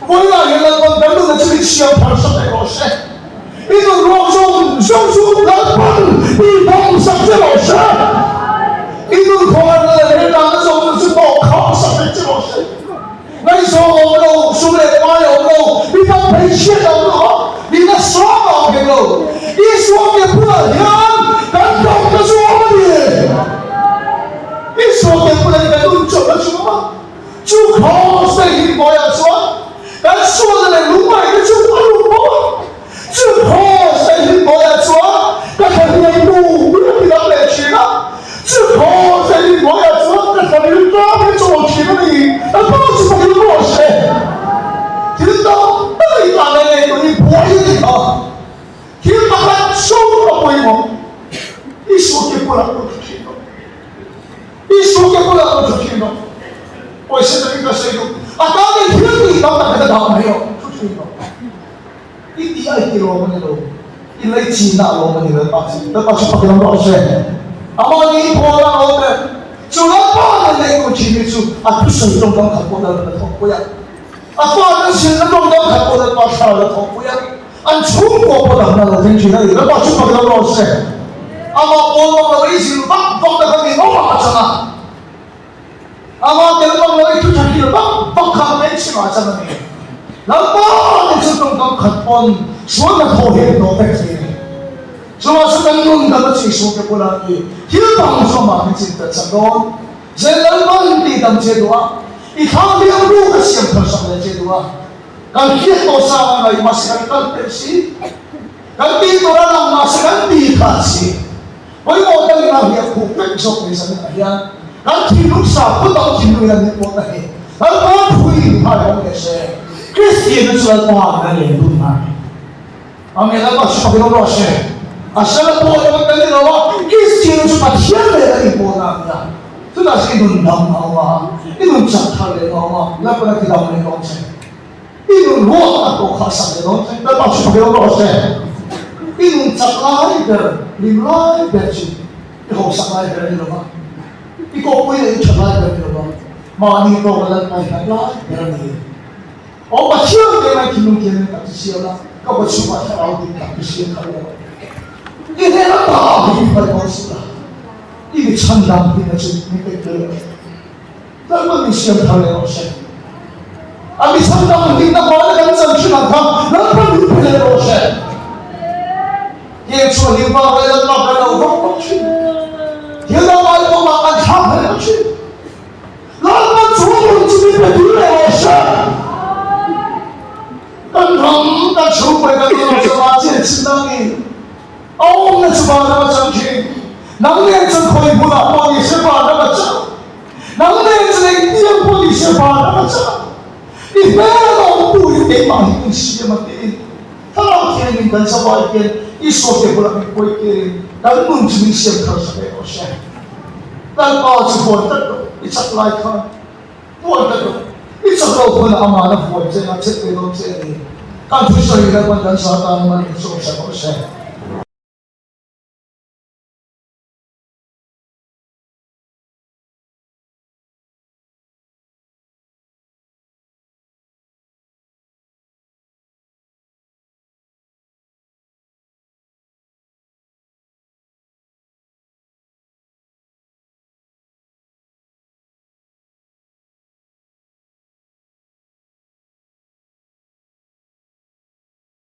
Vawiinah hian Lalpan kan nunna chu min siam thar sak leh rawh se. I nun ruak zawng zawng chu Lalpan i bawm sak che rawh se. I nun khawngaihna leh rilrahna zawng zawng chu tawh kham sak leh che rawh se. Ngaihzawng a awm lo, sum leh pai a awm lo, mi tam phei chhiat a awm lo a, nihna sang a awm hek lo. Isua ke bulah hian kan tlawmna chu a awm a ni. Isua ke bulah hi kan nun chawlhna chu a awm a. Chu Kraws te hi hnuaiah chuan kan sualna leh lungngaihna chu a lut bawk a. Chu Kraws te hi hnuaiah chuan ka thlahniamtu min a ti dang leh thin a. Chu Kraws te hi hnuaiah chuan ka thlanil tlak hi chawl thin a ni. Lalpa chu pakhat rawh se. Thil tam tak i tan leh ngei tawh hi buai a ni kha. Thil pakhat chauh a pawimawh. Isua ke bulah pawh thu thin rawh. Isua ke bulah pawh thu thin rawh. Pawisa takin ka sawi duh. A tan in thil tih tam tak hi ka dah mai rawh. Thu thin rawh. I tih a i ti lawm a ni lo. I lei chinna a lawm a ni Lalpa chu. Lalpa chu fak lam rawh se. Amah ni pawh a lawm ber. Chu Lalpa nen lei tur thin hi chu a thusawi tawngkam khat pawh Lalpa la thawkpui a. A fate zirna tawngkam khat pawh Lalpa thla la thawkpui a. An chhungkua pawh dahna lo thleng thin a ni. Lalpa chu fak lam rawh se. Amah pawl bang lo ei zil vak vak na kha min awm a chang a. Amah tel bang lo ei thu tha hil vak vak kha men chhimah a chang a ni. Lalpa te chu tawngkam khat pawn sual hnathawh hi an hnawh vek thei a ni. Chuvang chu kan nun dam a chi sual te bulah ni thil bang chu amah hi chin tel sak dawn. Zel Lalpan tih dam che duh a, i thlang biang ruk a siam thar sak leh che duh a. Kan hriat tawh sang a ngaih mahse kan kal pelh si. Kan tih tur a lang mahse kan ti khat si. Pawimawh takin a hliah khup vek zawk mai zan ah hian kan thinlung sa phut ang thinlung in an ni pawh na hi Lalpa phui phai awm leh se. Kristian chu Lalpa in a len dun ngai. Amen Lalpa chu fakin awm rawh se. A sala pawh erawh kan ni lo a, Kristian chu Pathian nen a inpawh na a ni a. Chutah chuan i nun dam a awm a, i nun chak thar leh a awm a, Lalpan a ti dam leh dawn che. I nun ruak a tawh kha a sak leh dawn che. Lalpa chu fakin awm rawh se. I nun chak lai ber, hlim lai ber chu. I hausak lai ber a ni lo va, i kawppui leh i that lai ber a ni lo va, mahni tawk a Lalpa i hlat lai ber a ni. Aw Pathian te mai thinlung thianghlim tak chu siam la, ka ba chhungah thlarau dik tak chu siam kha rawh. I hnena ta hi mi paih dawn suh la, i mi chhandam hlimna chu min pek tel rawh. Lalpa min siam thar leh rawh se. A mi chhandam hlimna hmana kan chan thin ang kha Lalpa min pe leh rawh se. Heng chu a hlim vang leh Lalpa kan lo vak vak thin. Thil dang ai pawh mah kan thlak hle thin. Lalpa chu nun chu min pe tui leh rawh se. Kan ram, kan chhungkaw kan ram chu a chian chin dang ni. A awmna chu vanram a chang thin. Nang nen chuan khawi hmunah pawh ni se vanram a chang. Nang nen chuan engtiang pawh ni se vanram a chang. I hmel awm turin keimah hi min siam a ti. Thlarau Thianghlim kan zavai hian Isua te bulah min pawi tirin kan nun chu min siam thar sak em aw se. Lalpa chu huan tlat rawh, i chak lai khan huan tlat rawh. I chak lo hunah amah na vuan che a, chet ve dawn che a ni. Kan thusawi Lalpan kan sa tan man in sawm sak aw se.